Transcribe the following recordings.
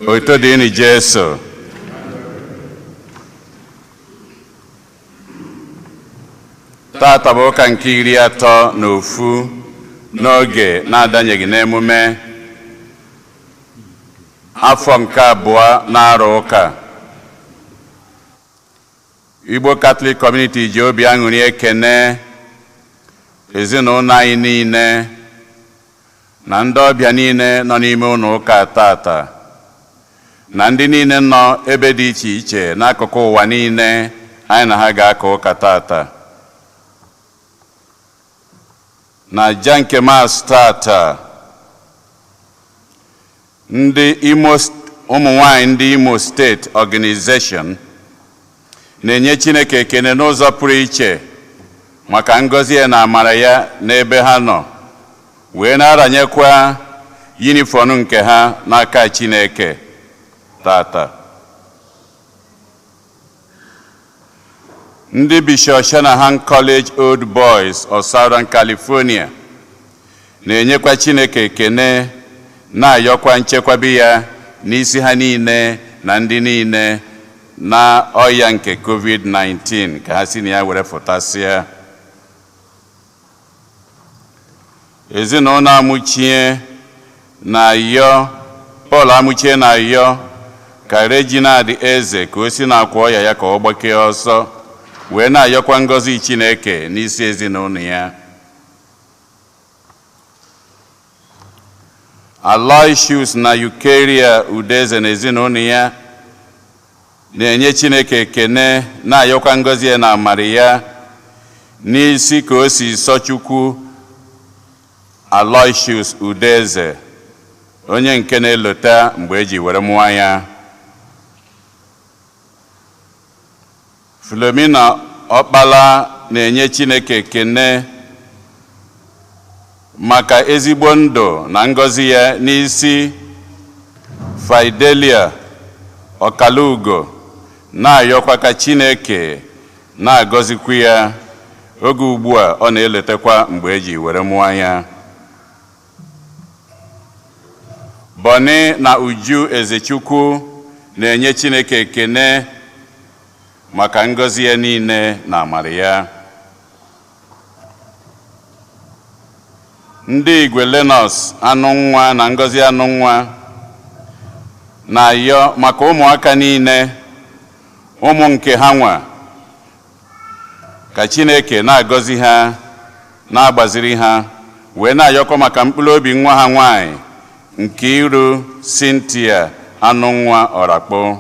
Otito dịrị Jesu. Tata bụ ụka nke 31 n'oge na-adanyeghị n'emume afọ nke abụọ na-arụ ụka. Igbo Catholic Community ji obi aṅụrị ekene ezinụlọ anyị niile na ndị ọbịa niile nọ n'ime ụlọ ụka tata na ndị niile nọ ebe dị iche iche n'akụkụ ụwa niile anyị na ha ga-aka ụka tata. Na aja nke Mass tata, ndị Imo ụmụ nwanyị ndị Imo State Organization na-enye Chineke ekene n'ụzọ pụrụ iche maka ngọzi ya na amara ya n'ebe ha nọ, wee na-aranyekwa uniform nke ha n'aka Chineke tata. Ndị Bishop Shanahan College Old Boys of Southern California na-enyekwa Chineke ekene, na-ayọkwa nchekwabi ya n'isi ha niile na ndị niile na ọya nke COVID-19, ka ha si na ya were fụtasịa. Ezinụlọ Amuchie na-ayọ, Paul Amuchie na-ayọ ka Reginald Eze ka o si n'akwa ọya ya ka ọ gbakee ọsọ, wee na-ayọkwa ngọzi Chineke n'isi ezinụlọ ya. Aloysius na Eucharia Udeze na ezinụlọ ya na-enye Chineke ekene, na-ayọkwa ngọzi ya na amara ya n'isi ka o si sọ Chukwu Aloysius Udeze, onye nke na-elota mgbe eji were mụọ ya. Philomena Ọkpala na-enye Chineke ekene maka ezigbo ndụ na ngọzi ya n'isi Fidelia Ọkalugo, na-ayọkwa ka Chineke na-agọzikwa ya oge ugbu a ọ na-eletakwa mgbe eji were mụọ ya. Bọni na Uju Ezechukwu na-enye Chineke ekene maka ngọzi ya niile na amara ya. Ndị Igwe Lenọs anụ nwa na ngọzi anụ nwa na-ayọ maka ụmụaka niile, ụmụ nke ha nwa, ka Chineke na-agọzi ha, na-agbaziri ha, wee na-ayọkọ maka mkpụrụ obi nwa ha nwanyị Nkiru Cynthia anụ nwa Ọrakpo.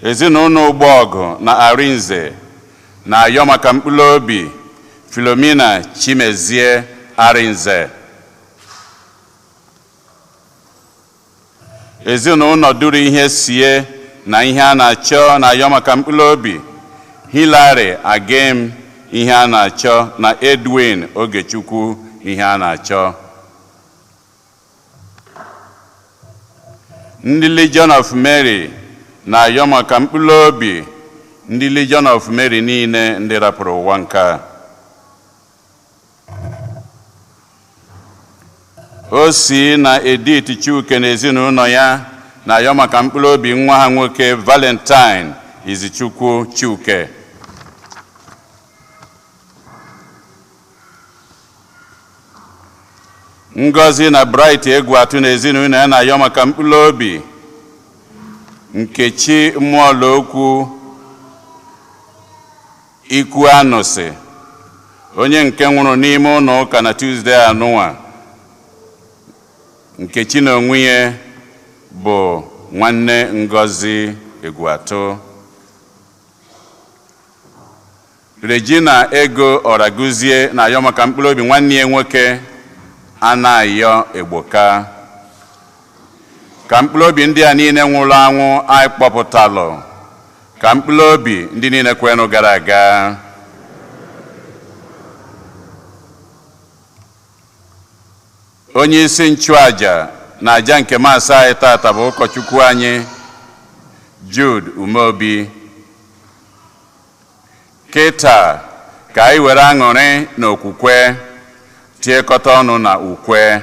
Ezinụlọ Ụgbọọgụ na Arinze na-ayọ maka mkpụrụ obi Philomena Chimezie Arinze. Ezinụlọ duru ihe sie na ihe a na-achọ na-ayọ maka mkpụrụ obi Hilary Agem ihe a na-achọ na Edwin Ogechukwu ihe a na-achọ. Ndị Legion of Mary na-ayọ maka mkpụrụ obi ndị Legion of Mary niile ndị rapụrụ ụwa nke a. O si na Edith Chuke na ezinụlọ ya na-ayọ maka mkpụrụ obi nwa ha nwoke Valentine Izichukwu Chuke. Ngozi na Bright Egwuatu na ezinụlọ ya na-ayọ maka mkpụrụ obi Nkechi Mmụọlokwu Ikwu Anụsị, onye nke nwụrụ n'ime ụlọ ụka na Tuesday anụnwa. Nkechi na onwe ya bụ nwanne Ngozi Egwuatu. Regina Ego Ọraguzie na-ayọ maka mkpụrụ obi nwanne ya nwoke Anayo Egboka. Ka mkpụrụ obi ndị a niile nwụrụ anwụ anyị kpọpụtalụ, ka mkpụrụ obi ndị niile kwenụ gara aga, onye isi nchụaja na aja nke Mass anyị tata bụ ụkọchukwu anyị Jude Umeobi. Kịta ka anyị were aṅụrị na okwukwe tiekọta ọnụ na ukwe.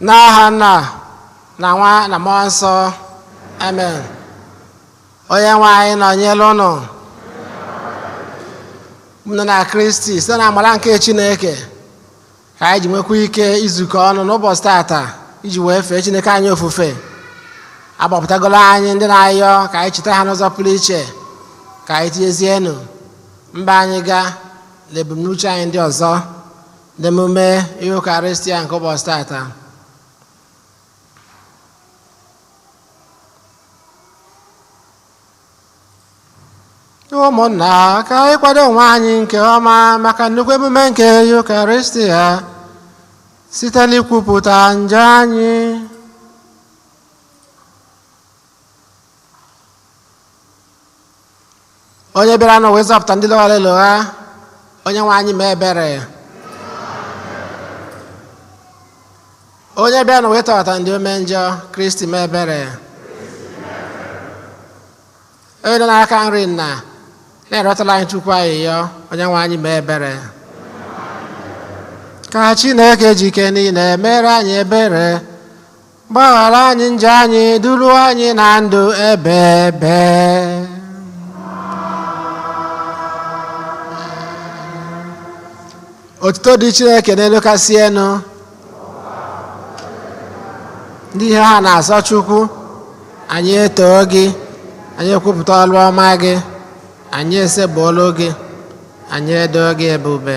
N'aha Nna na Nwa na Mmụọ Nsọ, amen. Onye nwe anyị nọnyere ụnụ. M nọ na Kristi site na amara nke Chineke ka anyị ji nwekwa ike izukọ ọnụ n'ụbọchị tata iji wee fee Chineke anyị ofufe. Agbapụtagolo anyị ndị na-ayọ ka anyị cheta ha n'ụzọ pụrụ iche, ka anyị tinyezienụ mba anyị ga na ebumnuche anyị ndị ọzọ n'emume Eucharistia nke ụbọchị tata. Ụmụnna, ka anyị kwado onwe anyị nke ọma maka nnukwu emume nke Eucharistia site n'ikwupụta njọ anyị. Onye bịara n'ụwa ịzọpụta ndị lọghara elogha, onye nwe anyị mee ebere. Onye bịara n'ụwa ịtọghọta ndị ome njọ, Kristi mee ebere. Onye nọ n'aka nri nna na-erọtala anyị Chukwu ayịyọ, onye nwe anyị mee ebere. Ka Chineke jike niile mere anyị ebere, gbaghara anyị njọ anyị, duru anyị na ndụ ebe ebe. Otuto dị Chineke n'elu kasị elu. Ndị ihe ha na-asọ Chukwu, anyị etoo gị, anyị ekwupụta ọrụ ọma gị, anyị esegbuolu gị, anyị edoo gị ebube,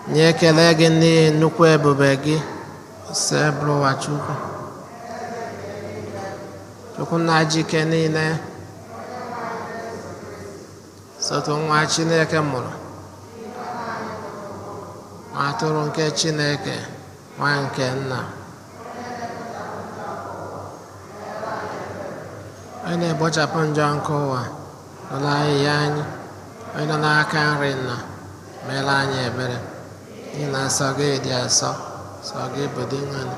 anyị ekele gị n'ihi nnukwu ebube gị. Osebụrụwa Chukwu, Chukwu nna jike niile, sotu nwa Chineke mụrụ, nwa atụrụ nke Chineke, nwa nke nna, onye na-egbochapụ njọ nke ụwa, nọ n'ahịhịa anyị, onye nọ n'aka nri nna, meela anyị ebere. N'ihi na nsọ gị dị asọ, sọ gị bụ Dinwenụ,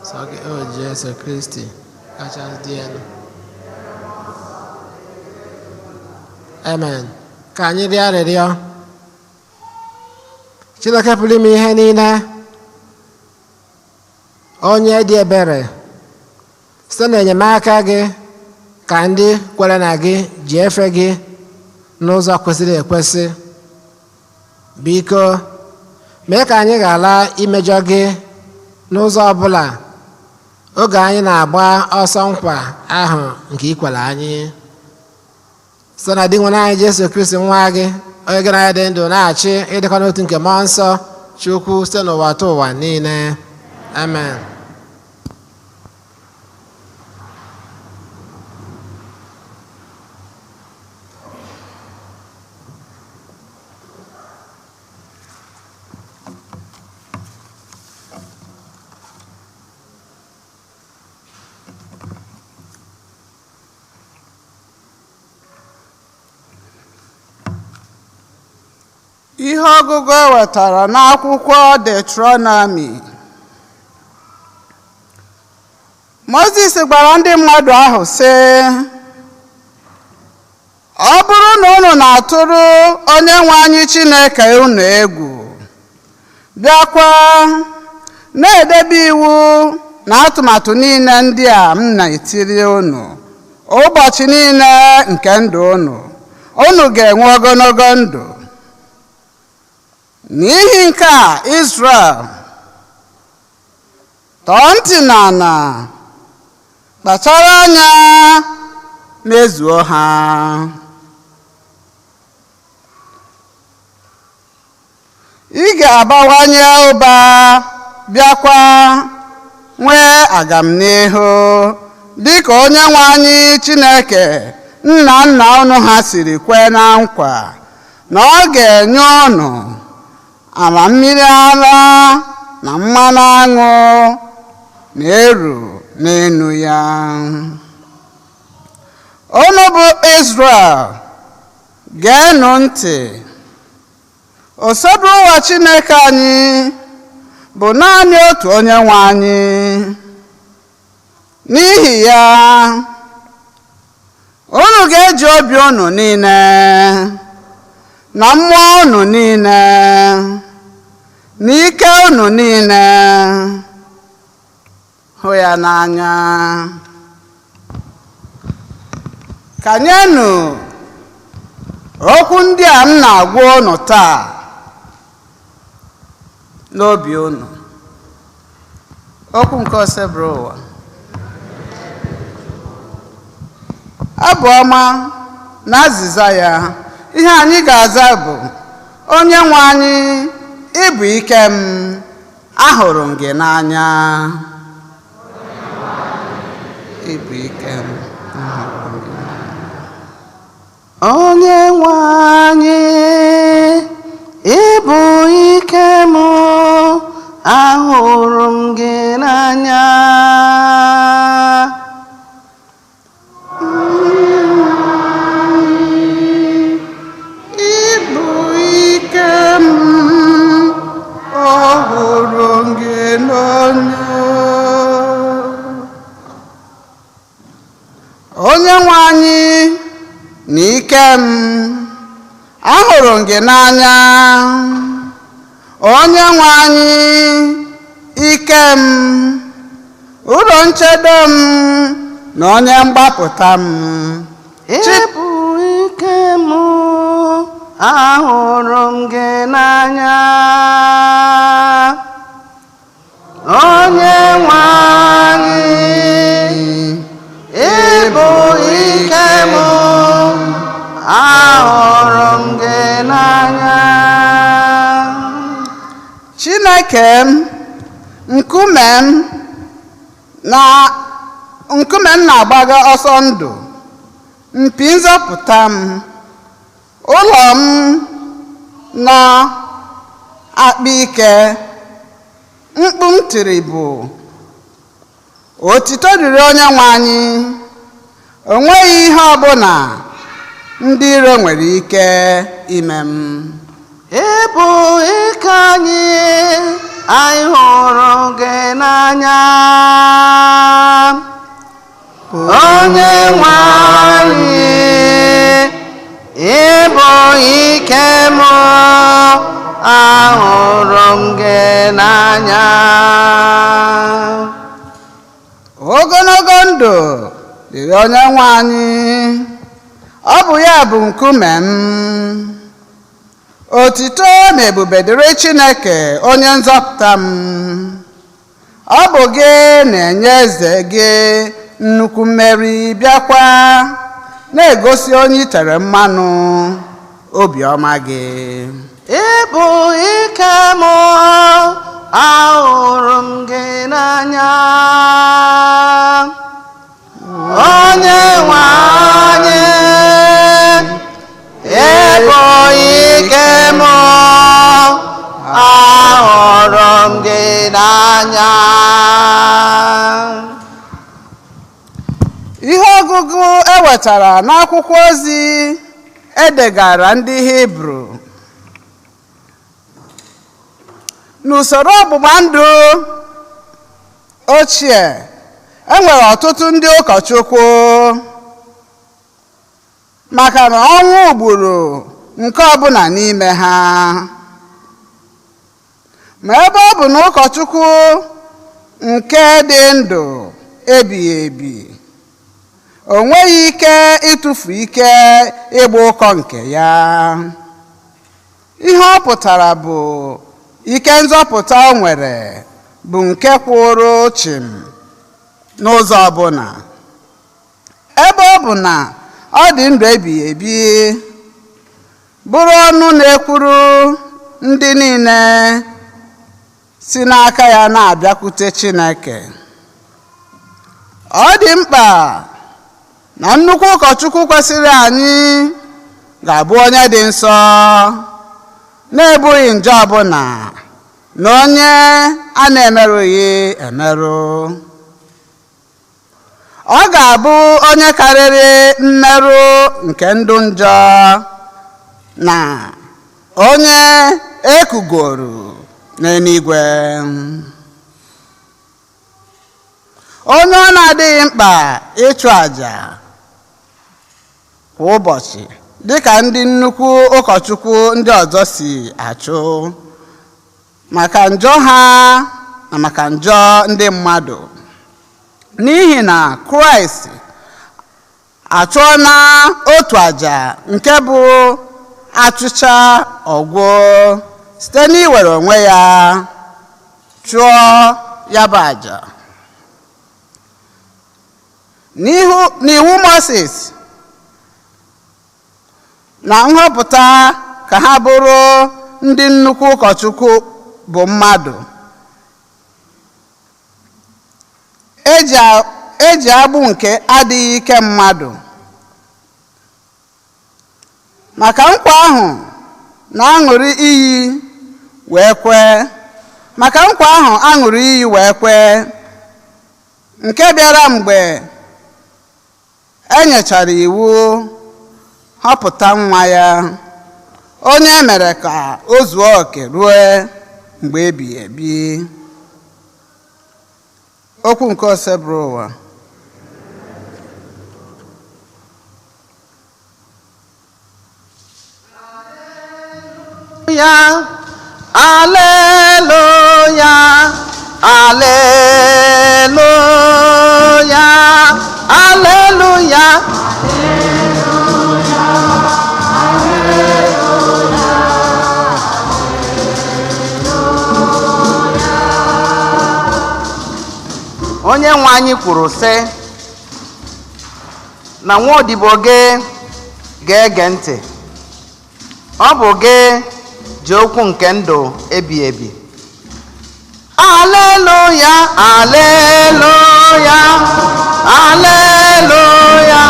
sọ gị o Jesu Kristi kachasị dị elu. Amen. Ka anyị rịọ arịrịọ. Chineke pụrụ ime ihe niile, onye dị ebere, site n'enyemaka gị ka ndị kwere na gị ji efe gị n'ụzọ kwesịrị ekwesị. Biko mee ka anyị ghara imejọ gị n'ụzọ ọbụla oge anyị na-agba ọsọ nkwa ahụ nke i kwere anyị, site na Dinwenụ anyị Jesu Kristi nwa gị, onye gị na ya dị ndụ na-achị ịdịkọ n'otu nke Mmụọ Nsọ Chukwu site n'ụwa tụ ụwa niile. Amen. Ihe ọgụgụ e wetara n'akwụkwọ Deuteronomy. Mozis gwara ndị mmadụ ahụ sị, ọ bụrụ na unu na-atụrụ onye nwe anyị Chineke unu egwu, bịakwa na-edebe iwu na atụmatụ niile ndị a m na-etiri unu ụbọchị niile nke ndụ unu, unu ga-enwe ogologo ndụ. N'ihi nke a, Israel, tọọ ntị n'ala, kpachara anya mezuo ha. Ị ga-abawanye ụba, bịakwa nwee agamnihu dịka onye nwe anyị Chineke nna nna unu ha siri kwee na nkwa na ọ ga-enye unu ala mmiri ara na mmanụ aṅụ na-eru n'elu ya. Unu bụ Israel, geenụ ntị. Osebụrụwa Chineke anyị bụ naanị otu onye nwe anyị. N'ihi ya, unu ga-eji obi unu niile na mmụọ unu niile na ike unu niile. Hụ ya n'anya. Kanyenụ okwu ndị a m na-agwa unu taa n'obi unu. Okwu nke Osebụrụwa. Abụ ọma na azịza ya. Ihe anyị ga-aza bụ: Onye nwe anyị, ịbụ ike m, ahụrụ m gị n'anya. Ịbụ ike m, ahụrụ m gị n'anya. Onye nwe anyị, ịbụ ike m, ahụrụ m gị n'anya. Ịbụ ike m, ọhụrụ m gị n'anya. Onye nwe anyị na ike m, ahụrụ m gị n'anya. Onye nwe anyị, ike m, ụlọ nchedo m na onye mgbapụta m. Ịbụ ike m, ahụrụ m gị n'anya. Onye nwe anyị, ịbụ ike m, ahụrụ m gị n'anya. Chineke m, nkume m na nkume m na-agbaga ọsọ ndụ, mpi nzọpụta m, ụlọ m na-akpa ike, mkpu m tiri bụ otito dịrị Onye nwe anyị. O nweghị ihe ọbụla ndị iro nwere ike ime m. Ịbụ ike anyị, anyị hụrụ gị n'anya. Onye nwe anyị, ịbụ ike m, ahụrụ m gị n'anya. Ogologo ndụ dịrị Onye nwe anyị, ọ bụ ya bụ nkume m. Otito na ebube dịrị Chineke onye nzọpụta m. Ọ bụ gị na-enye eze gị nnukwu mmeri, bịakwa na-egosi onye i tere mmanụ obiọma gị. Ịbụ ike m, ahụrụ m gị n'anya. Onye nwe anyị, ịbụ ike m, ahụrụ m gị n'anya. Ihe ọgụgụ e wetara n'akwụkwọ ozi edegara ndị Hibru. N'usoro ọgbụgba ndụ ochie, e nwere ọtụtụ ndị ụkọchukwu, maka na ọnwụ gburu nke ọbụla n'ime ha. Ma ebe ọ bụ na ụkọchukwu nke dị ndụ ebighị ebi, o nweghị ike ịtụfu ike ịgba ụkọ nke ya. Ihe ọ pụtara bụ ike nzọpụta o nwere bụ nke kwụrụ chịm n'ụzọ ọbụla. Ebe ọ bụ na ọ dị ndụ ebighị ebi, bụrụ ọnụ na-ekwuru ndị niile si n'aka ya na-abịakwute Chineke. Ọ dị mkpa na nnukwu ụkọchukwu kwesịrị anyị ga-abụ onye dị nsọ, na-ebughị njọ ọbụla, na onye a na-emerụghị emerụ. Ọ ga-abụ onye karịrị mmerụ nke ndụ njọ na onye ekugoro n'eluigwe, onye ọ na-adịghị mkpa ịchụ àjà kwa ụbọchị dịka ndị nnukwu ụkọchukwu ndị ọzọ si achụ maka njọ ha na maka njọ ndị mmadụ. N'ihi na Kraịst achụọna otu aja nke bụ achụcha ọgwụ site n'iwere onwe ya chụọ ya bụ aja. N'iwu Moses na nhọpụta ka ha bụrụ ndị nnukwu ụkọchukwu bụ mmadụ eji agbụ nke adịghị ike mmadụ, maka nkwa ahụ na-aṅụrị iyi wee kwee, maka nkwa ahụ aṅụrị iyi wee kwee, nke bịara mgbe e nyechara iwu họpụta nwa ya, onye e mere ka o zuo oke ruo mgbe ebighị ebi. Okwu nke Osebụrụwa. Alleluia, Alleluia, Alleluia. Onye nwe anyị kwuru sị na nwa odibo gị ga-ege ntị, ọ bụ gị ji okwu nke ndụ ebi ebi. Alleluia, Alleluia, Alleluia,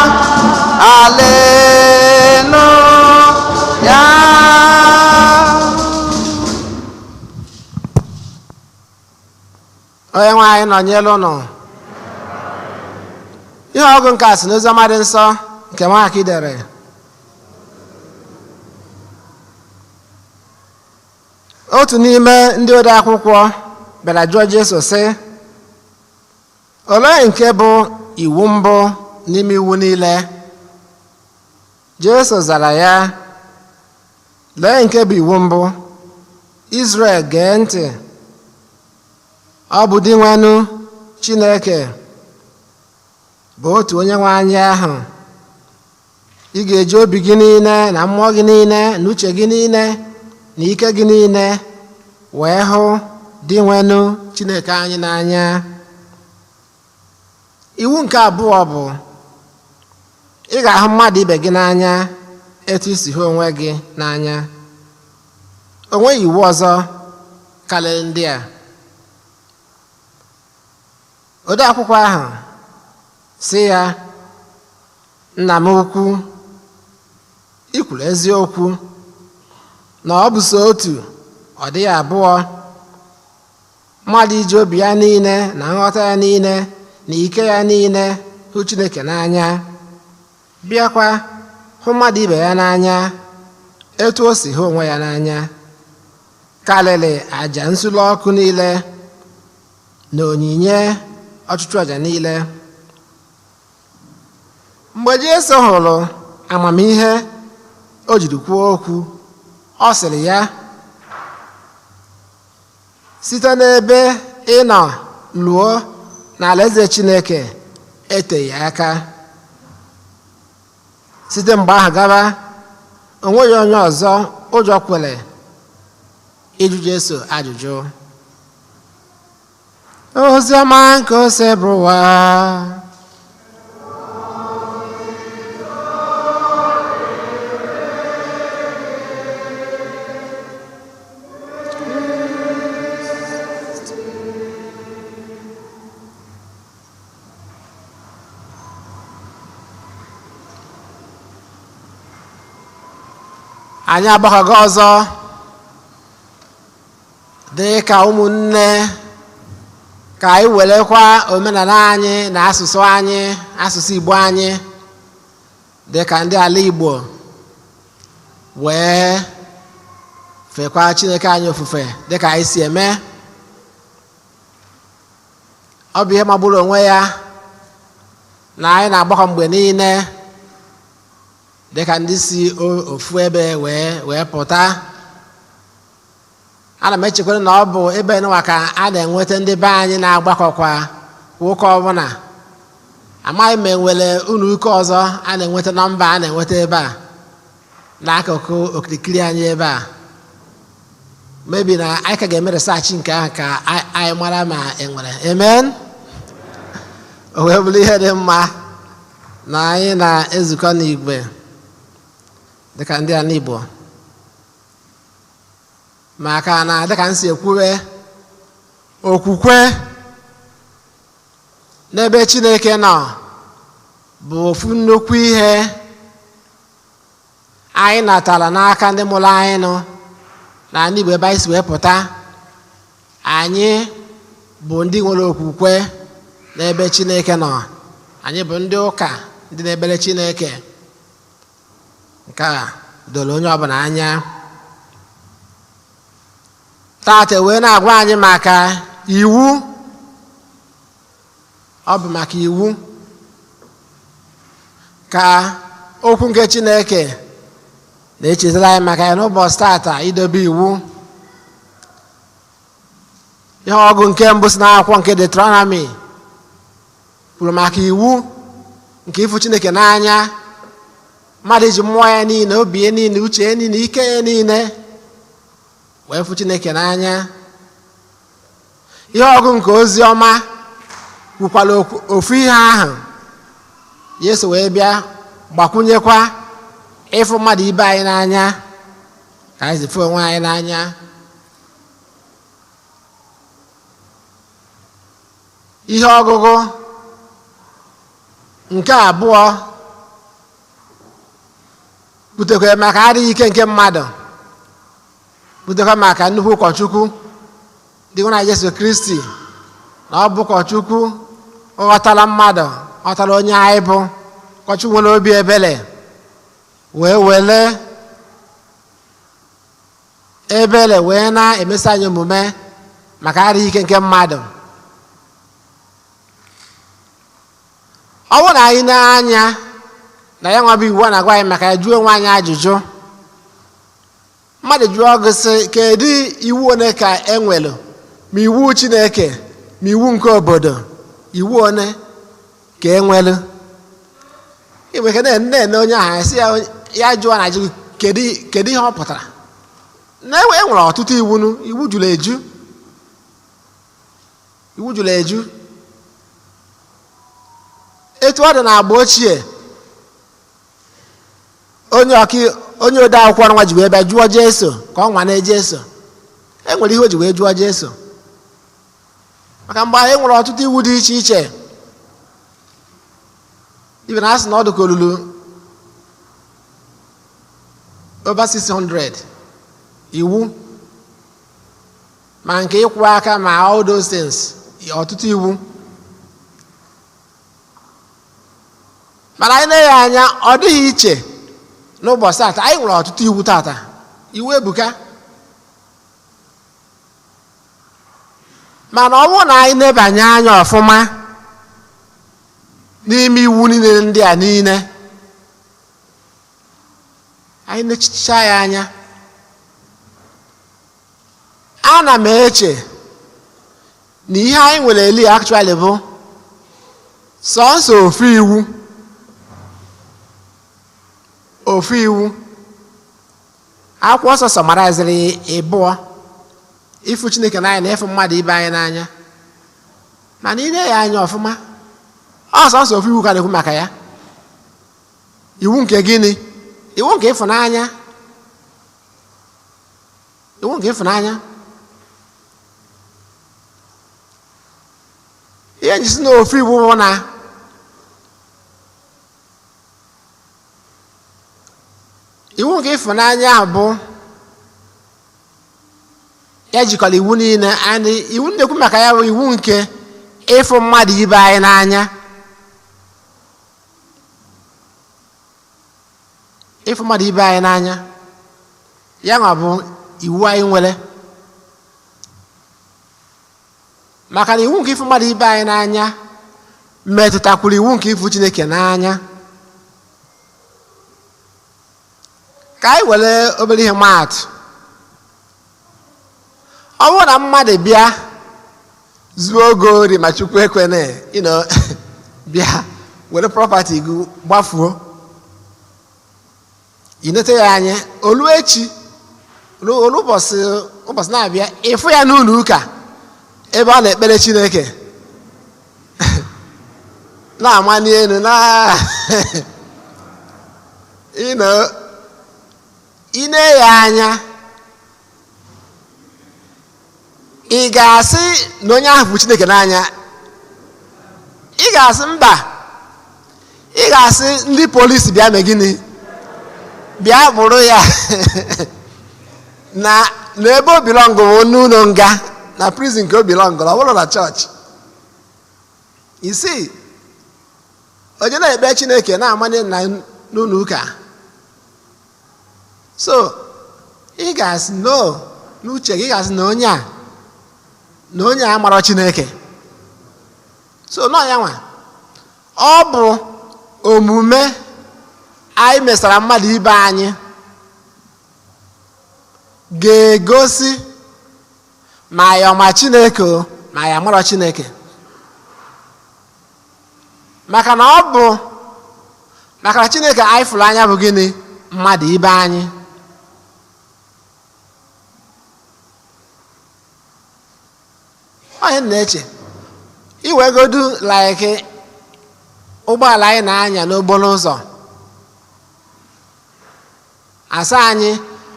Alleluia. Onye nwe anyị nọnyere ụnụ. Ihe ọgụ nke a si n'Oziọma dị nsọ nke Mak dere. Otu n'ime ndị ode akwụkwọ bịara jụọ Jesu sị, olee nke bụ iwu mbụ n'ime iwu niile? Jesu zara ya, lee nke bụ iwu mbụ: Izrel, gee ntị, ọ bụ Dinwenụ Chineke bụ otu onye nwe anyị ahụ. Ị ga-eji obi gị niile na mmụọ gị niile na uche gị niile na ike gị niile wee hụ Dinwenụ Chineke anyị n'anya. Iwu nke abụọ bụ, ị ga-ahụ mmadụ ibe gị n'anya etu i si hụ onwe gị n'anya. O nweghị iwu ọzọ karịrị ndị a. Ode akwụkwọ ahụ sị ya, nna m ukwu, i kwuru eziokwu na ọ bụ so otu, ọ dịghị abụọ. Mmadụ iji obi ya niile na nghọta ya niile na ike ya niile hụ Chineke n'anya, bịakwa hụ mmadụ ibe ya n'anya etu o si hụ onwe ya n'anya, karịrị àjà nsure ọkụ niile na onyinye ọchụchụ àjà niile. Mgbe Jesu hụrụ amamihe o jiri kwuo okwu, ọ sịrị ya, site n'ebe ị nọ lụọ n'alaeze Chineke eteghị aka. Site mgbe ahụ gaba, o nweghị onye ọzọ ụjọ kwere ịjụ Jesu ajụjụ. Oziọma nke Osebụrụwa. Anyị agbakọgo ọzọ dị ka ụmụnne ka anyị werekwa omenala anyị na asụsụ anyị, asụsụ Igbo anyị dị ka ndị ala Igbo wee fekwa Chineke anyị ofufe dị ka anyị si eme. Ọ bụ ihe magburu onwe ya na anyị na-agbakọ mgbe niile dị ka ndị si ofu ebe wee pụta. Ana m echekwara na ọ bụ ebe nwa ka a na-enweta ndị be anyị na-agbakọkwa ụka ọbụla. Amaghị m enwere unu ụka ọzọ a na-enweta nọmba a na-enweta ebe a n'akụkụ okirikiri anyị ebe a. Mebi na anyị ka ga-eme research nke ahụ ka anyị mara ma enwere. Amen. O wee bụrụ ihe dị mma na anyị na-ezukọ n'igwe dịka ndị ala Igbo, maka na dịka m si ekwube, okwukwe n'ebe Chineke nọ bụ ofu nnukwu ihe anyị natara n'aka ndị mụrụ anyị nọ n'ala Igbo ebe anyị si wee pụta. Anyị bụ ndị nwere okwukwe n'ebe Chineke nọ. Anyị bụ ndị ụka, ndị na-ekpere Chineke. Nke a doro onye ọbụla anya. Tata wee na-agwa anyị maka iwu. Ọ bụ maka iwu ka okwu nke Chineke na-echetara anyị maka ya n'ụbọchị tata, idobe iwu. Ihe ọgụ nke mbụ si n'akwụkwọ nke Deuteronomy kwuru maka iwu nke ịfụ Chineke n'anya, mmadụ iji mmụọ ya niile, obi ya niile, uche ya niile, ike ya niile wee fụ Chineke n'anya. Ihe ọgụ nke ozi ọma kwukwara ofu ihe ahụ. Yesu wee bịa gbakwunyekwa ịfụ mmadụ ibe anyị n'anya ka anyị si fụ onwe anyị n'anya. Ihe ọgụgụ nke abụọ butekwa maka adịghị ike nke mmadụ, butekwa maka nnukwu ụkọchukwu dị na Jesu Kristi, na ọ bụ ụkọchukwu ghọtara mmadụ, ghọtara onye anyị bụ, ụkọchukwu nwere obi ebere, wee were ebere wee na-emesi anyị omume maka adịghị ike nke mmadụ. Ọ bụrụ na anyị na-anya na ya nwa bụ iwu a na-agwa anyị maka ya, jụọ onwe anyị ajụjụ. Mmadụ jụọ ọgụ sị, kedu iwu one ka e nwere, ma iwu Chineke ma iwu nke obodo, iwu one ka e nwere? Ị nwere ike na-ene onye ahụ, sị ya, ya jụọ na ajụ, kedu ihe ọ pụtara na e nwere ọtụtụ iwu? Iwu juru eju, iwu juru eju. Etu ọ dị n'agba ochie, onye ọka, onye ode akwụkwọ nwa ji wee bịa jụọ Jesu ka ọ nwane Jesu. E nwere ihe o ji wee jụọ Jesu, maka mgbe ahụ e nwere ọtụtụ iwu dị iche iche. Ibe na asị na ọ dị ka olulu over 600 iwu, ma nke ịkwụ aka, ma all those things, ọtụtụ iwu. Mana anyị na-enye anya, ọ dịghị iche n'ụbọchị tata. Anyị nwere ọtụtụ iwu tata, iwu ebuka. Mana ọ bụrụ na anyị nebanye anya ọfụma n'ime iwu niile ndị a niile, anyị nechicha ya anya, ana m eche na ihe anyị nwere eli actually bụ sọnsọ ofu iwu, ofu iwu. Akwụkwọ nsọ sọmaraziri ịbụọ: ịfụ Chineke n'anya na ịfụ mmadụ ibe anyị n'anya. Mana ile ya anya ọfụma, ọ sọnsọ ofu iwu ka na-ekwu maka ya. Iwu nke gịnị? Iwu nke ịfụnanya, iwu nke ịfụnanya. Ihe njisi na ofu iwu bụ na iwu nke ịfụnanya ahụ bụ ya jikọrọ iwu niile. And iwu na-ekwu maka ya bụ iwu nke ịfụ mmadụ ibe anyị n'anya, ịfụ mmadụ ibe anyị n'anya. Ya nwa bụ iwu anyị nwere, maka na iwu nke ịfụ mmadụ ibe anyị n'anya metụtakwuru iwu nke ịfụ Chineke n'anya. Ka anyị were obere ihe maatụ. Ọ bụrụ na mmadụ bịa zuo oge ori, ma Chukwu ekwene, bịa Were property gị gbafuo, inete ya anya olu echi, olu ụbọchị, ụbọchị na-abịa, ịfụ ya n'ụlọ ụka ebe ọ na-ekpere Chineke, na-amali elu na ịnọ ine ya anya. Ị ga-asị na onye ahụ bụ Chineke n'anya? Ị ga-asị mba. Ị ga-asị ndị polisi bịa mee gịnị? Bịa bụrụ ya na n'ebe o belong bụ n'ụlọ nga, na prison ka o belong, ọ bụrụ na chọọchị isi onye na-ekpe Chineke na-amanye na n'ụlọ ụka. So ị ga-asị no n'uche gị, ị ga-asị na onye a mara Chineke. So nọ ya nwa, ọ bụ omume anyị mesara mmadụ ibe anyị ga-egosi ma ya ọma Chineke o, ma ya amarọ Chineke. Maka na ọ bụ maka na Chineke anyị fụrụ anya bụ gịnị? Mmadụ ibe anyị. Onye na-eche iwegodu, like ụgbọala anyị na-anya n'okporo ụzọ asa anyị,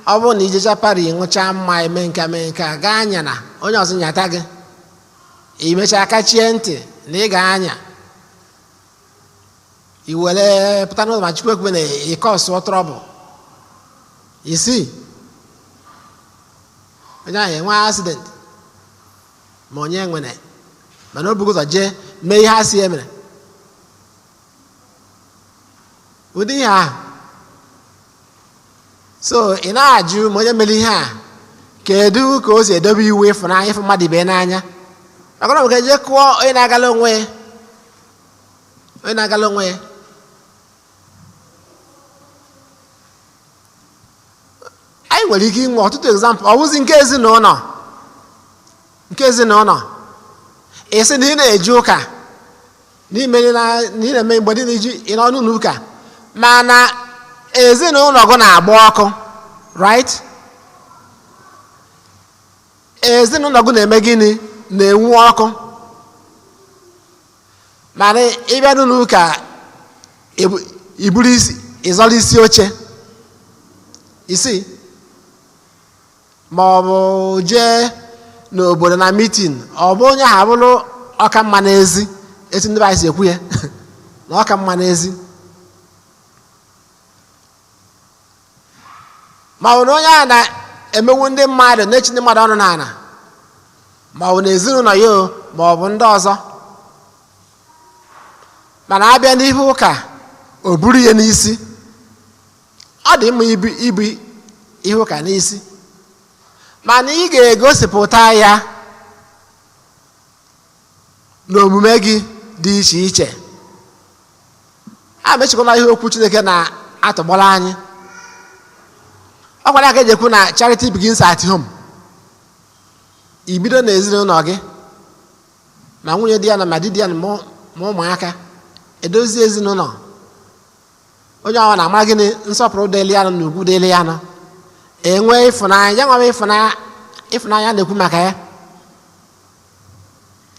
ọ bụrụ na ijecha party, ṅụchaa mma, eme nka, mee nka, gaa anya na onye ọzọ nyata gị, imechaa kachie ntị na ị ga-anya, i were pụta n'ụzọ, ma Chukwu ekwe na ịkọsụọ trouble isi onye ahụ enwe accident, ma onye nwere, mana o bugo ụzọ jee mee ihe a sị emere ụdị ihe ahụ. So ị na-ajụ ma onye mere ihe a, kedu ka o si edobe iwu ịfụnanya, ịfụ mmadụ ibe n'anya? Maka na ọ ga-eje kụọ onye na-agala onwe ya, onye na-agala onwe ya. Anyị nwere ike inwe ọtụtụ example. Ọ bụzi nke ezinụlọ, nke ezinụlọ, ị sị na ị na-eje ụka, n'ime na ị na-eme mgbe dị na-eji ị nọ n'ụlọ ụka, mana ezinụlọ gị na-agba ọkụ, right? Ezinụlọ gị na-eme gịnị? Na-enwu ọkụ. Mana ịbịa n'ụlọ ụka, iburu isi, ịzọrọ isi oche isi, ma ọ bụ jee n'obodo na meeting, ọ bụ onye ahụ abụrụ ọka mma n'ezi, etu ndị be anyị si ekwu ya, na ọka mma n'ezi, ma ọ bụ na onye ahụ na-emegbu ndị mmadụ, na-echi ndị mmadụ ọnụ n'ala, ma ọ bụ na ezinụlọ ya o, ma ọ bụ ndị ọzọ. Mana abịa n'ihu ụka, o buru ya n'isi. Ọ dị mma ibu ibu ihe ụka n'isi, mana ị ga-egosipụta ya n'omume gị dị iche iche. A mechikwala ihe okwu Chineke na-atọgbọrọ anyị. Ọ gwara aka eji ekwu na charity begins at home. Ibido n'ezinụlọ gị, ma nwunye di ya na ma di di ya na ma ụmụaka, edozi ezinụlọ, onye ọbụla na-amara gịnị? Nsọpụrụ dịrị ya nụ na ugwu dịrị ya nụ, enwe ịfụnanya ya nwa ịfụnanya, ịfụnanya na-ekwu maka ya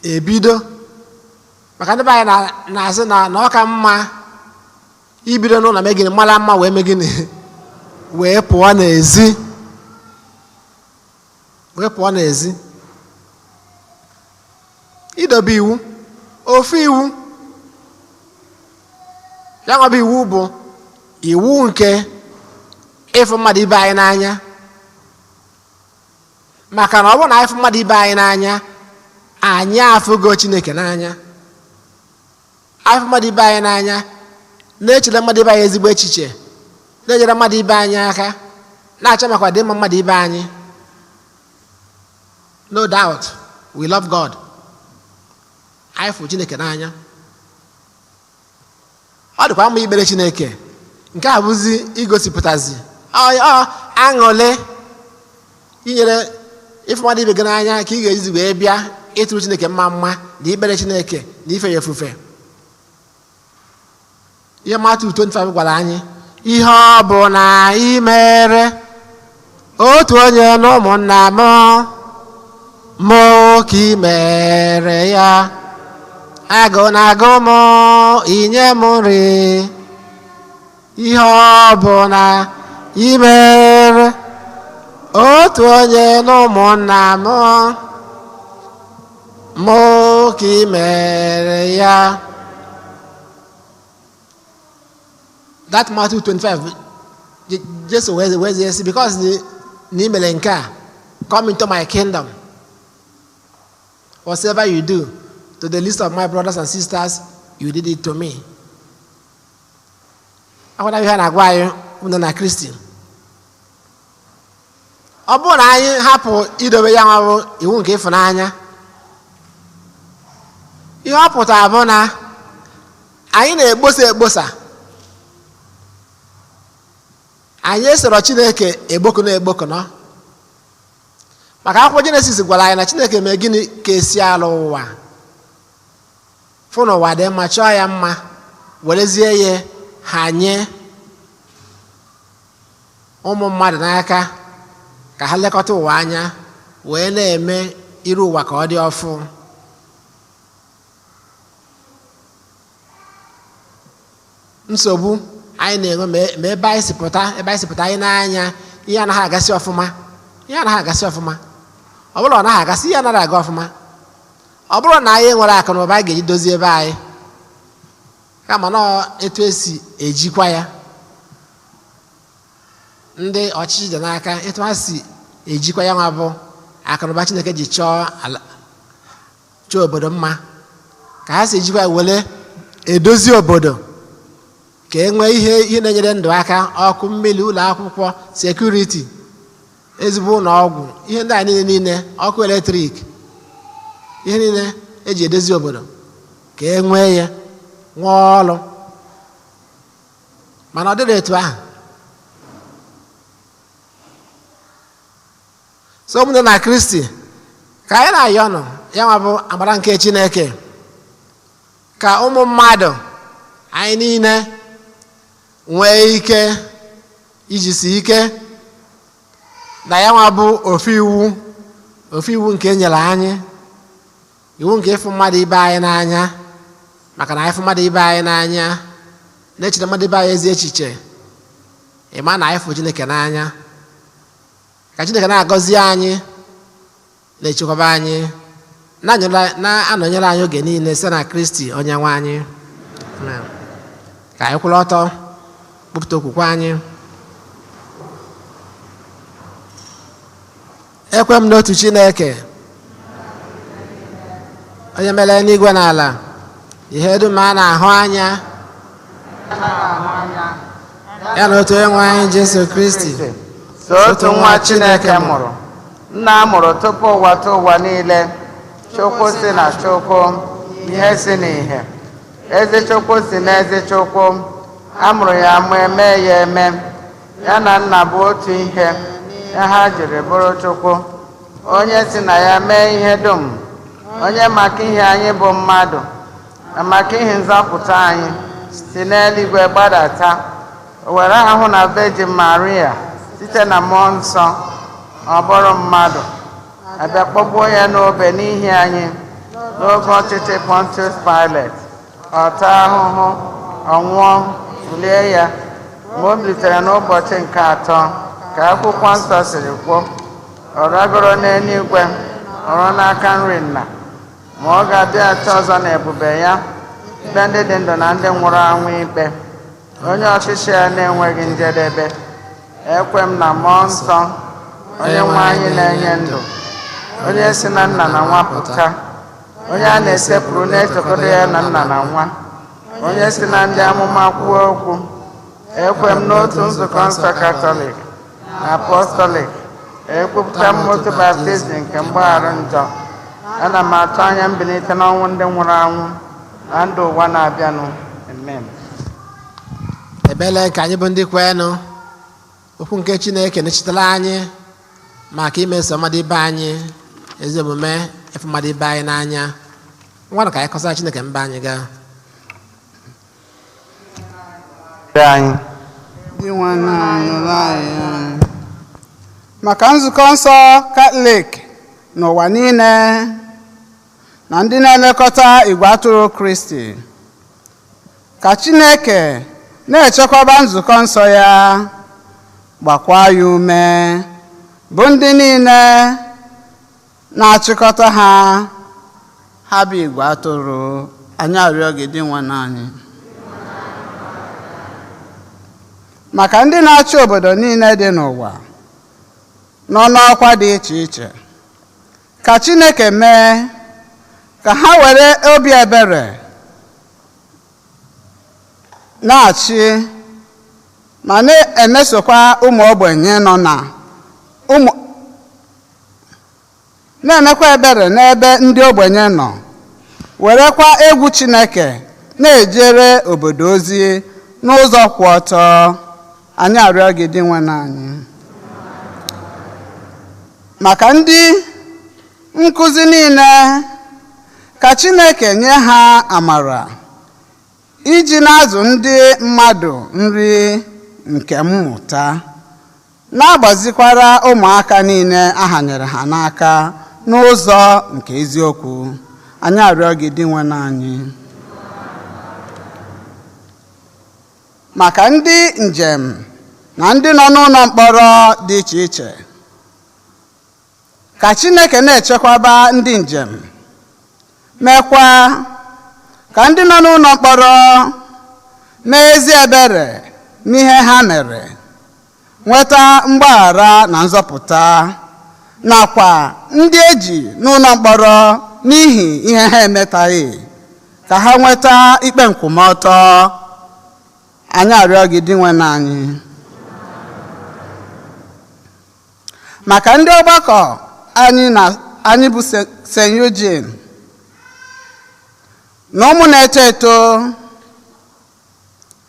ebido. Maka ndị be anyị na-asị na ọ ka mma ibido n'ụlọ mee gịnị? Mara mma, wee mee gịnị? Wee pụọ n'ezi, wee pụọ n'ezi. Idobe iwu, ofu iwu ya nwa bụ iwu, bụ iwu nke ịfụ mmadụ ibe anyị n'anya. Maka na ọ bụrụ na anyị fụ mmadụ ibe anyị n'anya, anyị afụgo Chineke n'anya. Anyị fụ mmadụ ibe anyị n'anya, na-echere mmadụ ibe anyị ezigbo echiche, na-enyere mmadụ ibe anyị aka, na-achọ maka ọdịmma mmadụ ibe anyị, no doubt we love God, anyị fụ Chineke n'anya. Ọ dịkwa mma ikpere Chineke. Nke a bụzi igosipụtazi ọ aṅụrị inyere ịfụ mmadụ ibe gị n'anya, ka ị ga-ejizi wee bịa ịtụrụ Chineke mma mma na ikpere Chineke na ife ya ofufe. Ihe Matiu 25 gwara anyị, ihe ọ bụ na ị mere otu onye na ụmụnna m, mụ ka ị mere ya. Agụ na-agụ m, inye m nri. Ihe ọ bụ na ị mere otu onye na ụmụnna m, mụ ka ị mere ya. That Matthew 25, Jesu wee sị, because na ị mere nke a, come into my kingdom. Whatever you do to the least of my brothers and sisters, you did it to me. Akwada ihe a na-agwa anyị ụnụ na Kristi. Ọ bụrụ na anyị hapụ idobe ya nwa bụ iwu nke ịfụnanya, ihe ọ pụtara bụ na anyị na-ekposa ekposa, anyị esoro Chineke egbokọnọ egbokọnọ. Maka akwụkwọ Jenesis gwara anyị na Chineke mee gịnị ka esi ala ụwa, fụ na ụwa dị mma, chọọ ya mma, werezie ya ha nye ụmụ mmadụ n'aka ka ha lekọta ụwa anya, wee na-eme iru ụwa ka ọ dị ọfụ. Nsogbu anyị na-enwe ma ebe anyị si pụta, ebe anyị si pụta anyị n'anya, ihe anaghị agasị ọfụma, ihe anaghị agasị ọfụma. Ọ bụrụ na ọ naghị agasị, ihe anaghị aga ọfụma. Ọ bụrụ na anyị nwere akụ na ụba anyị ga-eji dozie ebe anyị, kama na etu esi ejikwa ya, ndị ọchịchị dị n'aka etu ha si ejikwa ya nwa bụ akụ na ụba Chineke ji chọọ ala, chọọ obodo mma, ka ha si ejikwa ya were edozi obodo, ka e nwee ihe na-enyere ndụ aka, ọkụ, mmiri, ụlọ akwụkwọ, sekuriti, ezigbo ụlọ ọgwụ, ihe ndị a niile, ọkụ eletrik, ihe niile eji edozi obodo ka e nwee ya, nwee ọrụ. Mana ọ dịrị etu ahụ. So ụmụnne na Kristi, ka anyị na-ayọ nụ ya nwa bụ amara nke Chineke, ka ụmụ mmadụ anyị niile nwee ike ijisi ike na ya nwa bụ ofu iwu, ofu iwu nke e nyere anyị, iwu nke ịfụ mmadụ ibe anyị n'anya. Maka na anyị fụ mmadụ ibe anyị n'anya, na-echere mmadụ ibe anyị ezi echiche, ịma na anyị fụ Chineke n'anya. Ka Chineke na-agọzi anyị, na-echekwaba anyị, na-anọnyere anyị oge niile site na Kristi onye nwe anyị. Amen. Ka anyị kwụrụ ọtọ kpụpụta okwukwe anyị. Ekwe m n'otu Chineke, onye mere eluigwe na ala, ihe dum a na-ahụ anya, ya na otu onye nwe anyị Jesu Kristi, so otu nwa Chineke mụrụ, nna a mụrụ tupu ụwa tụ ụwa niile, Chukwu si na Chukwu, ihe si n'ihe, ezi Chukwu si na ezi Chukwu, a mụrụ ya amụ, eme ya eme, ya na nna bụ otu ihe, ya ha jiri bụrụ Chukwu, onye si na ya mee ihe dum, onye maka ihe anyị bụ mmadụ, na maka ihe nzọpụta anyị, si n'eluigwe gbadata, o were ahụ na Virgin Maria site na mmụọ nsọ, ọ bụrụ mmadụ, abịa kpọgbuo ya n'obe n'ihi anyị n'oge ọchịchị Pontius Pilate, ọ taa ahụhụ, ọ nwụọ, lie ya, ma o bilitere n'ụbọchị nke atọ, ka akwụkwọ nsọ siri kwuo, ọ ragoro n'eluigwe, ọrụ n'aka nri nna, ma ọ ga-abịaghachi ọzọ n'ebube ya, ikpe ndị dị ndụ na ndị nwụrụ anwụ ikpe, onye ọchịchị ya na-enweghị njedebe. Ekwe m na mmụọ nsọ, onye nwe anyị na-enye ndụ, onye si na nna na nwa pụta, onye a na-esepụrụ na-etokọta ya na nna na nwa, onye si na ndị amụma kwuo okwu. Ekwe m n'otu nzukọ nsọ Katọlik na Apọstọlik, ekwupụta m otu baptizim nke mgbaghara njọ. Ana m atụ anya mbilite n'ọnwụ ndị nwụrụ anwụ na ndụ ụwa na-abịanụ. Amen. Ebele ka anyị bụ ndị kwenụ, okwu nke Chineke na-echetara anyị maka imeso mmadụ ibe anyị ezi omume, ịfụ mmadụ ibe anyị n'anya. Ngwanụ ka anyị kọsara Chineke mba anyị gaa. Anyị. Dinwenụ anyị, nụrụ anyị. Maka nzukọ nsọ Katọlik n'ụwa niile na ndị na-elekọta igwe atụrụ Kristi, ka Chineke na-echekwaba nzukọ nsọ ya, gbakwa ya ume, bụ ndị niile na-achịkọta ha, ha bụ igwe atụrụ. Anyị arịọ gị, Dinwenụ anyị. Maka ndị na-achị obodo niile dị n'ụwa nọ n'ọkwa dị iche iche, ka Chineke mee ka ha were obi ebere na-achị ma na-emesokwa ụmụ ogbenye nọ na ụmụ, na-emekwa ebere n'ebe ndị ogbenye nọ, werekwa egwu Chineke na-ejere obodo ozi n'ụzọ kwụ ọtọ. Anyị arịọ gị, Dinwenụ anyị. Maka ndị nkụzi niile, ka Chineke nye ha amara iji na-azụ ndị mmadụ nri nke mmụta, na-agbazikwara ụmụaka niile ahanyere ha n'aka n'ụzọ nke eziokwu. Anyị arịọ gị, Dinwenụ anyị. Maka ndị njem na ndị nọ n'ụlọ mkpọrọ dị iche iche, ka Chineke na-echekwaba ndị njem, mekwa ka ndị nọ n'ụlọ mkpọrọ mee ezi ebere n'ihe ha mere, nweta mgbaghara na nzọpụta, nakwa ndị eji n'ụlọ mkpọrọ n'ihi ihe ha emetaghị, ka ha nweta ikpe nkwụmọtọ. Anyị arịọ gị, Dinwenụ anyị. Maka ndị ọgbakọ anyị na anyị bụ St. Eugene na ụmụ na-eto eto,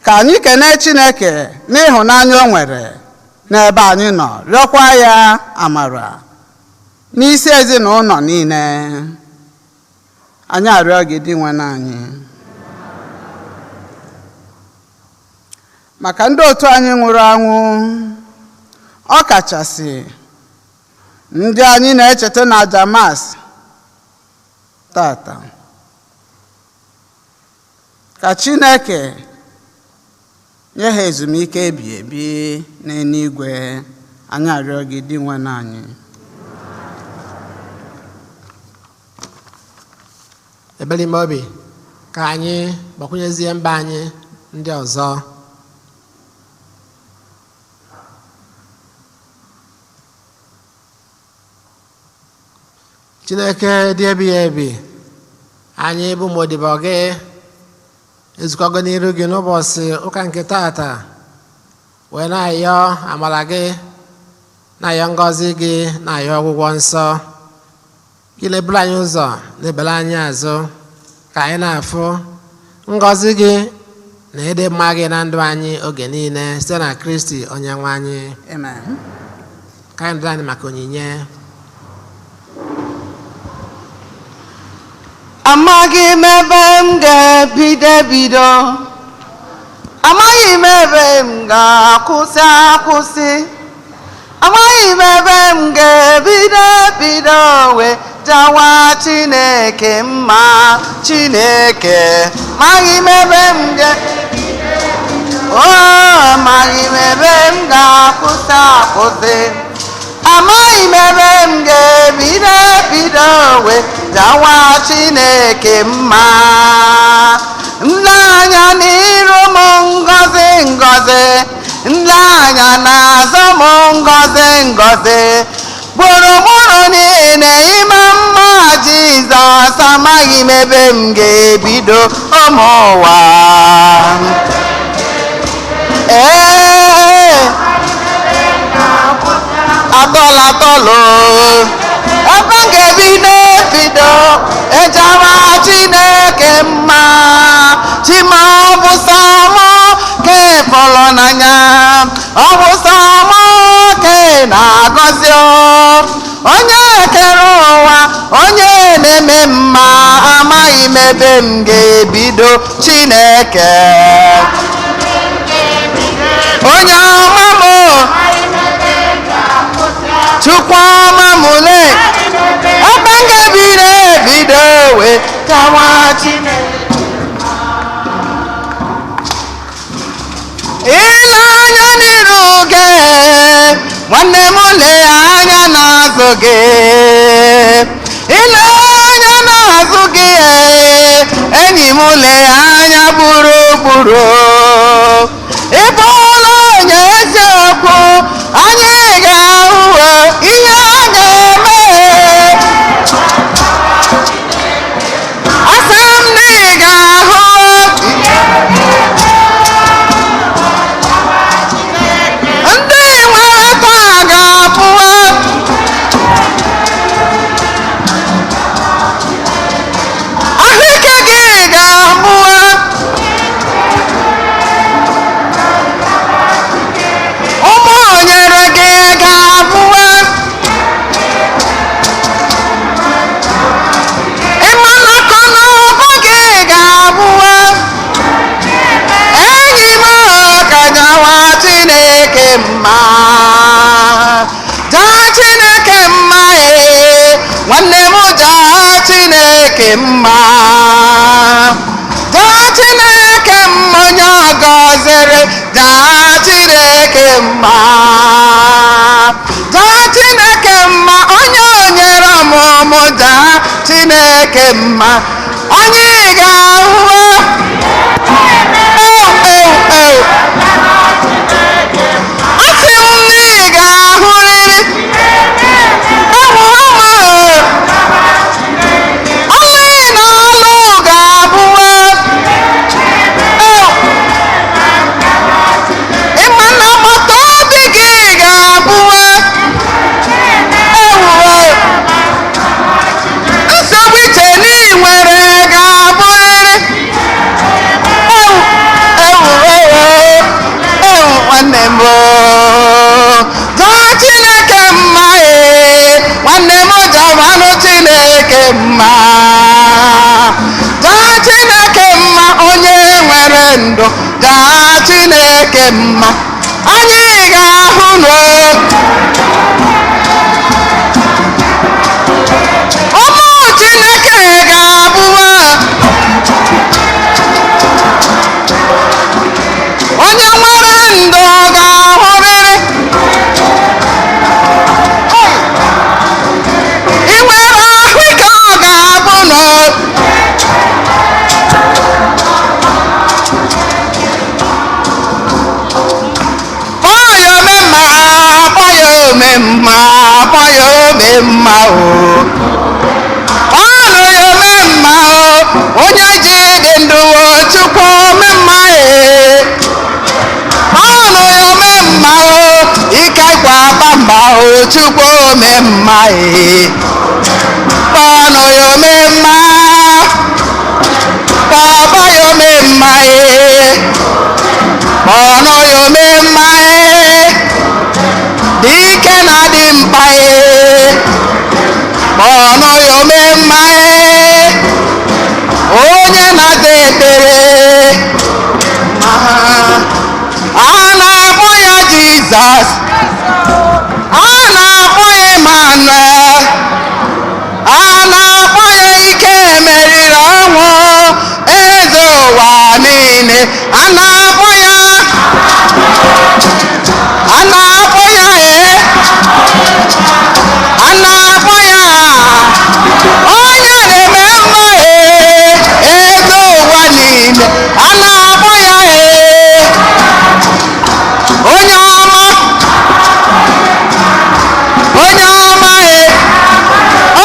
ka anyị kenee Chineke n'ịhụnanya o nwere n'ebe anyị nọ, rịọkwa ya amara n'isi ezinụlọ niile. Anyị arịọ gị, Dinwenụ anyị. Maka ndị otu anyị nwụrụ anwụ, ọ kachasị ndị anyị na-echeta na aja Mass tata, ka Chineke nye ha ezumike ebi ebi n'eluigwe. Anyị arịọ gị, Dinwenụ anyị. Ebere ime obi, ka anyị gbakwunyezie mba anyị ndị ọzọ. Chineke dị ebighị ebi, anyị bụ ụmụ odibo gị ezukọgo n'iru gị n'ụbọchị ụka nke tata, wee na-ayọ amara gị, na-ayọ ngọzi gị, na-ayọ ọgwụgwọ nsọ gị. Na-eburu anyị ụzọ, na-ebele anyị azụ, ka anyị na-afụ ngọzi gị na ịdị mma gị na ndụ anyị oge niile, site na Kristi onye nwe anyị. Amen. Ka anyị nọdụ anyị maka onyinye. Amaghị m ebe m ga-ebido ebido, amaghị m ebe m ga-akwụsị akwụsị, amaghị m ebe m ga-ebido ebido wee jawa Chineke mma. Chineke, amaghị m ebe m ga o, amaghị m ebe m ga-akwụsị akwụsị, amaghị m ebe m ga-ebido ebido wee jawa Chineke mma. Nle anya n'iru m, ngọzi ngọzi; nle anya n'azụ m, ngọzi ngọzi; gburugburu niile, ịma mma Jizọs. Amaghị m ebe m ga-ebido, ụmụ ụwa. Ee, atọla atọlụ ebe m ga-ebido ebido ejewa Chineke mma. Chima, ọ bụ sọ mụ ka ị fụrụ n'anya, ọ bụ sọ mụ ka ị na-agọzi o. Onye kere ụwa, onye na-eme mma, amaghị m ebe m ga-ebido, Chineke. Onye ọma m, Chukwu ọma m le, ebe m ga-ebido ebido wee jawa Chineke. Ile anya n'iru gị, nwanne m, lee anya n'azụ gị. Ile anya n'azụ gị, enyi m, lee anya gburugburu. Ị bụla onye eziokwu, anyị ga-ahụ ihe a ga-eme. Asị m na ị ga-ahụ. Ndị nwere taa ga-apụwa. Ahụike gị ga-abụwa. Ụmụ onyere gị ga-abụwa. Ịma na akụ na ụba gị ga-abụwa. Enyi m, ka jawa Chineke mma, jaa Chineke mma. Ee, nwanne m, jaa Chineke mma, jaa Chineke mma. Onye ọ gọziri, jaa Chineke mma, jaa Chineke mma. Onye o nyere ọmụmụ, jaa Chineke mma. Anyị ga-ahụ. Ew, ew, ew. Asị m na ị ga-ahụrịrị. Ewu ọma, ọlụ ị na-alụ ga-abụwa. Ew. Ịma na agbata obi gị ga-abụwa. Ewu, nsogbu iche na ị nwere ga-abụrịrị. Ewu, ewu, ewu, ewu, nwanne m oo. Jaa Chineke mma. Ee, nwanne m, jawanụ Chineke mma, jaa Chineke mma. Onye nwere ndụ, jaa Chineke mma. Anyị ga-ahụ nụ. Ụmụ Chineke ga-abụwa. Onye nwere ndụ ga-ahụrịrị. Ị nwere ahụike, ọ ga-abụ nọ. Kpọọ omemma, kpọọ omemma, kpọọ omemma o. Ọnụ ya omemma o, onye ji dị ndụ o, Chukwu omemma e. Ọnụ ya omemma o, ike kwa bamba o, Chukwu omemma e. Ọnụ ya omemma, baba ya omemma e. Ọnụ ya omemma e, dike na dị mkpa e. Ọnụ ya omemma e, onye na-aza ekpere. A na-akpọ ya Jizọs, a na-akpọ ya Emmanuel, a na-akpọ ya ike meriri ọnwụ, eze ụwa niile. A na-akpọ ya, a na-akpọ ya, ee, a na-akpọ ya onye na-eme mma, ee, eze ụwa niile. A na-akpọ ya, ee, onye ọma, onye ọma, ee,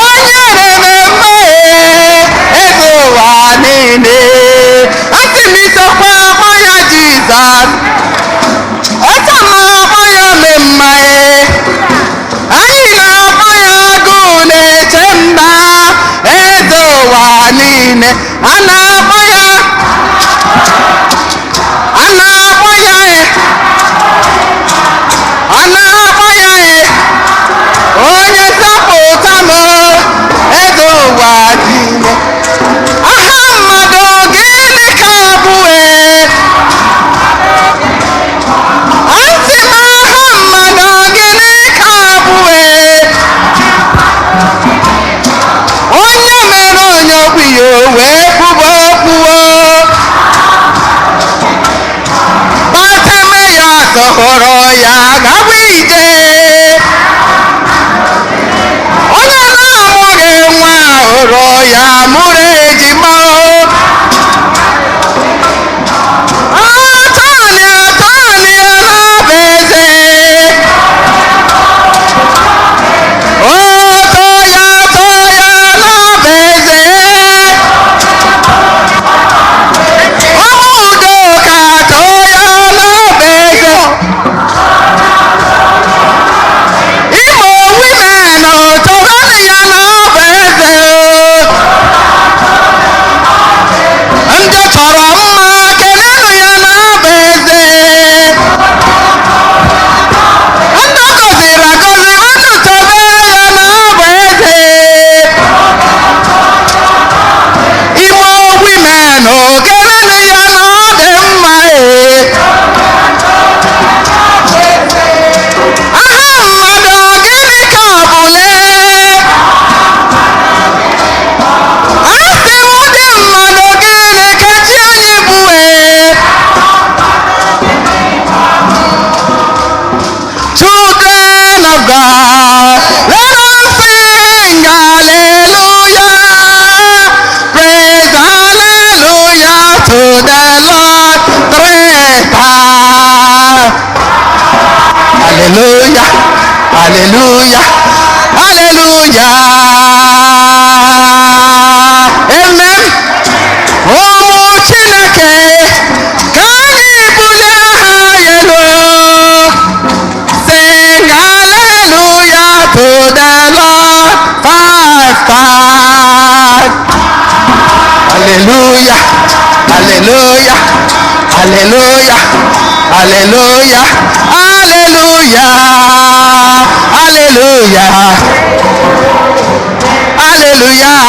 onye na-eme mma, ee, eze ụwa niile. Asị m isokwa akpọ ya Jizọs. Hallelujah, hallelujah, hallelujah. Amen. Ụmụ Chineke, ka anyị bulie aha ya elu. Sing hallelujah to the Lord five times. Hallelujah, hallelujah, hallelujah, hallelujah, hallelujah, hallelujah, hallelujah,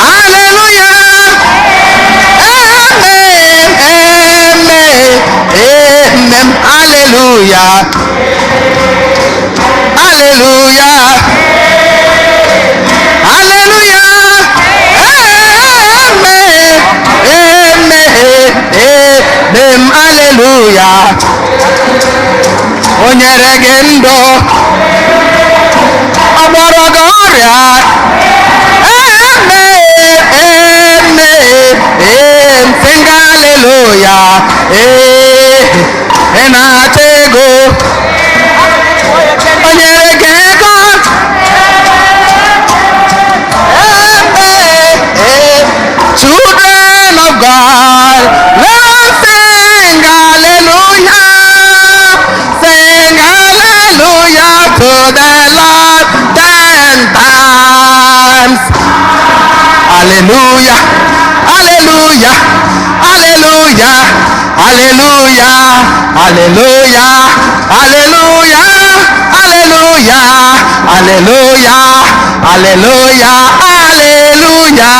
hallelujah. Amen, amen, amen, hallelujah, hallelujah, hallelujah, amen, amen, amen, hallelujah. O nyere gị ndụ, ọ gwọrọ gị ọrịa. Amen, amen, amen, sing hallelujah. Ee, ị na-achọ ego, o nyere gị ego. Amen, amen. Children of God, let us sing hallelujah. Sing hallelujah to the Lord 10 times. Hallelujah, hallelujah, hallelujah, hallelujah, hallelujah, hallelujah, hallelujah, hallelujah, hallelujah, hallelujah,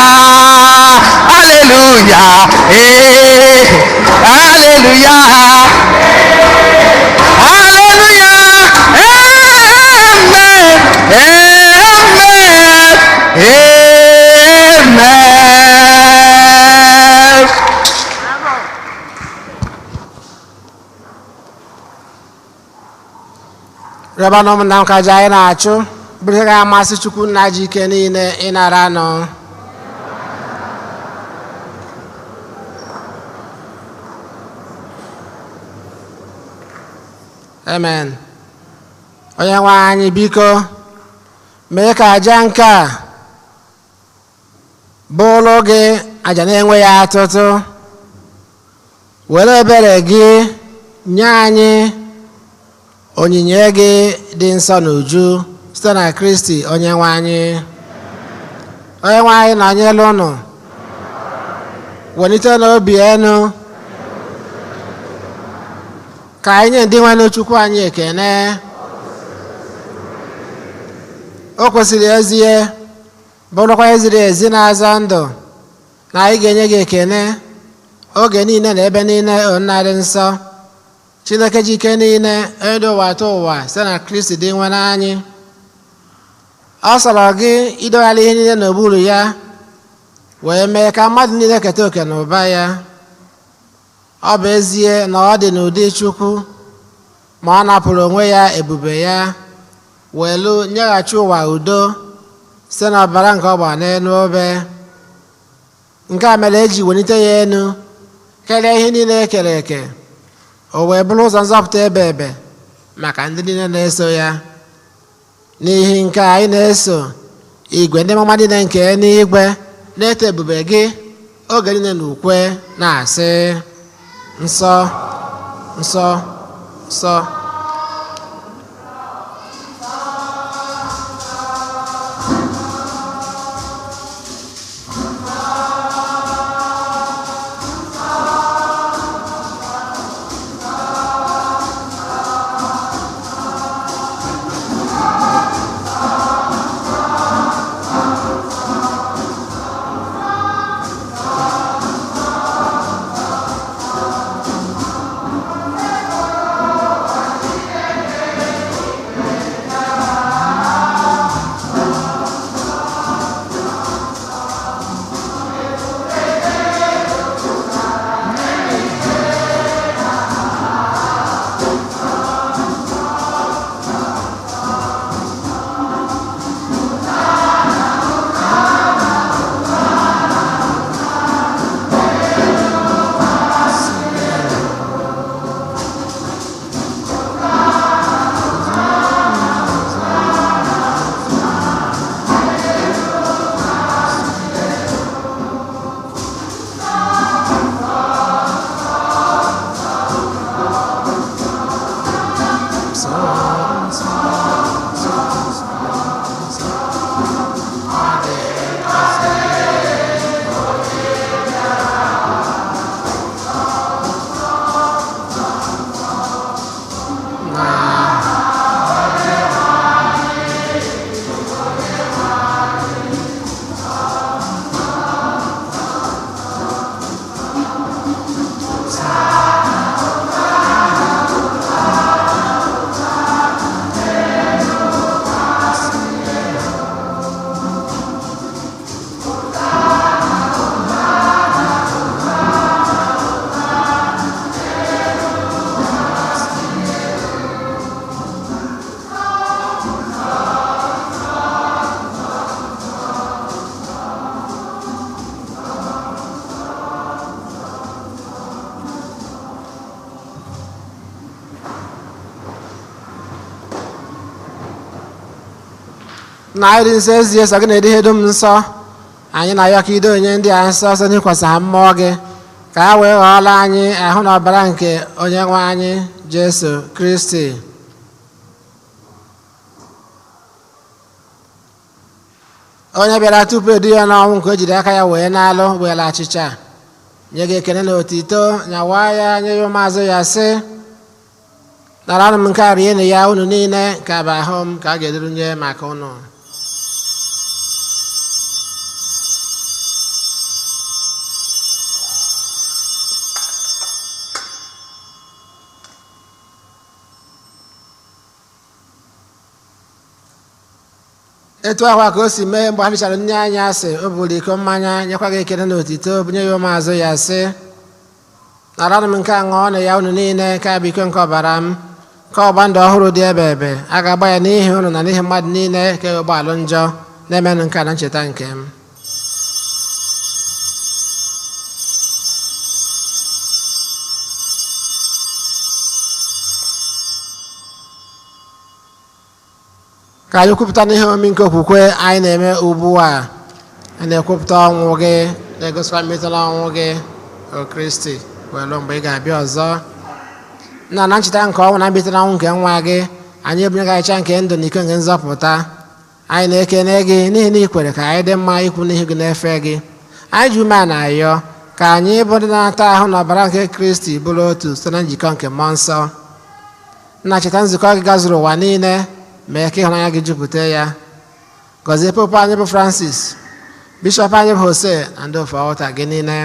hallelujah, eh, hallelujah. Hallelujah! Amen! Amen! Amen! Rịọba na ụmụnna m ka aja anyị na-achụ bụrụ ihe ga-amasị Chukwu nna ji ike niile ịnara nọ. Amen. Onye nwe anyị, biko mee ka aja nke a bụrụ gị aja na-enweghị atụtụ. Were ebere gị nye anyị onyinye gị dị nsọ n'uju site na Kristi onye nwe anyị. Onye nwe anyị nọnyere unu. Welite n'obi enu ka anyị nye ndị nwe Chukwu anyị ekene. O kwesịrị ezie, bụrụkwa eziri ezi na-azọ ndụ, na anyị ga-enye gị ekene oge niile na ebe niile, o Nna dị nsọ, Chineke ji ike niile, onye dị ụwa atọ ụwa, site na Kristi dị nwe n'anyị. Ọ sọrọ gị idogharị ihe niile n'okpuru ya, wee mee ka mmadụ niile keta oke na ụba ya. Ọ bụ ezie na ọ dị n'ụdị Chukwu, ma ọ napụrụ onwe ya ebube ya, welu nyeghachi ụwa udo site n'ọbara nke ọ gbara n'elu obe. Nke a mere eji welite ya elu karịa ihe niile e kere eke, o wee bụrụ ụzọ nzọpụta ebe ebe maka ndị niile na-eso ya. N'ihi nke a, anyị na-eso igwe ndị mama niile nke eluigwe na-eto ebube gị oge niile na ukwe na-asị: nsọ, nsọ, nsọ. Nsọ, nsọ, nsọ, nsọ. Ọ dị ngọzi onye bịara. Na na ịdị nsọ ezi eso gị na-ede ihe dum nsọ. Anyị na-ayọ ka ido onye ndị a nsọ site n'ịkwasa ha mmụọ gị, ka ha wee ghọọla anyị ahụ na ọbara nke onye nwe anyị Jesu Kristi. Onye bịara tupu edu ya n'ọnwụ nke o jiri aka ya wee na-alụ were achịcha nye gị ekele na otito, nyawa ya, nye ya ụmụazụ ya, sị: "Naranụ m nke a, rienụ ya unu niile. Nke a bụ ahụ m ka a ga-eduru nye maka unu." Etu ahụ ka o si mee mgbe ha richara nne anyị asị, o buru iko mmanya, nyekwa gị ekele na otito, bunye ya ụmụazụ ya, sị: "Naranụ m nke a, ṅụọ na ya unu niile. Nke a bụ iko nke ọbara m, nke ọgba ndụ ọhụrụ dị ebe ebe. A ga-agba ya n'ihi unu na n'ihi mmadụ niile ka e gbalụ njọ. Na-emenụ nke a na ncheta nke m." Ka anyị kwupụta n'ihe omimi nke okwukwe anyị na-eme ugbu a. Anyị na-ekwupụta ọnwụ gị, na-egosikwa mmetụta ọnwụ gị, o Kristi, wee ruo mgbe ị ga-abịa ọzọ. Na na ncheta nke ọnwụ na mbilite n'ọnwụ nke nwa gị, anyị ebunye gị achịcha nke ndụ na iko nke nzọpụta. Anyị na-ekene gị n'ihi na ị kwere ka anyị dị mma ikwu n'ihu gị na-efe gị. Anyị ji ume a na-ayọ ka anyị bụ ndị na-ata ahụ na ọbara nke Kristi bụrụ otu site na njikọ nke mmụọ nsọ. Nna, cheta nzukọ gị gazuru ụwa niile, mee ka ịhụnanya gị jupụta ya. Gọzie Popu anyị bụ Francis, bishọp anyị bụ Jose, na ndị ofe ọghọta gị niile.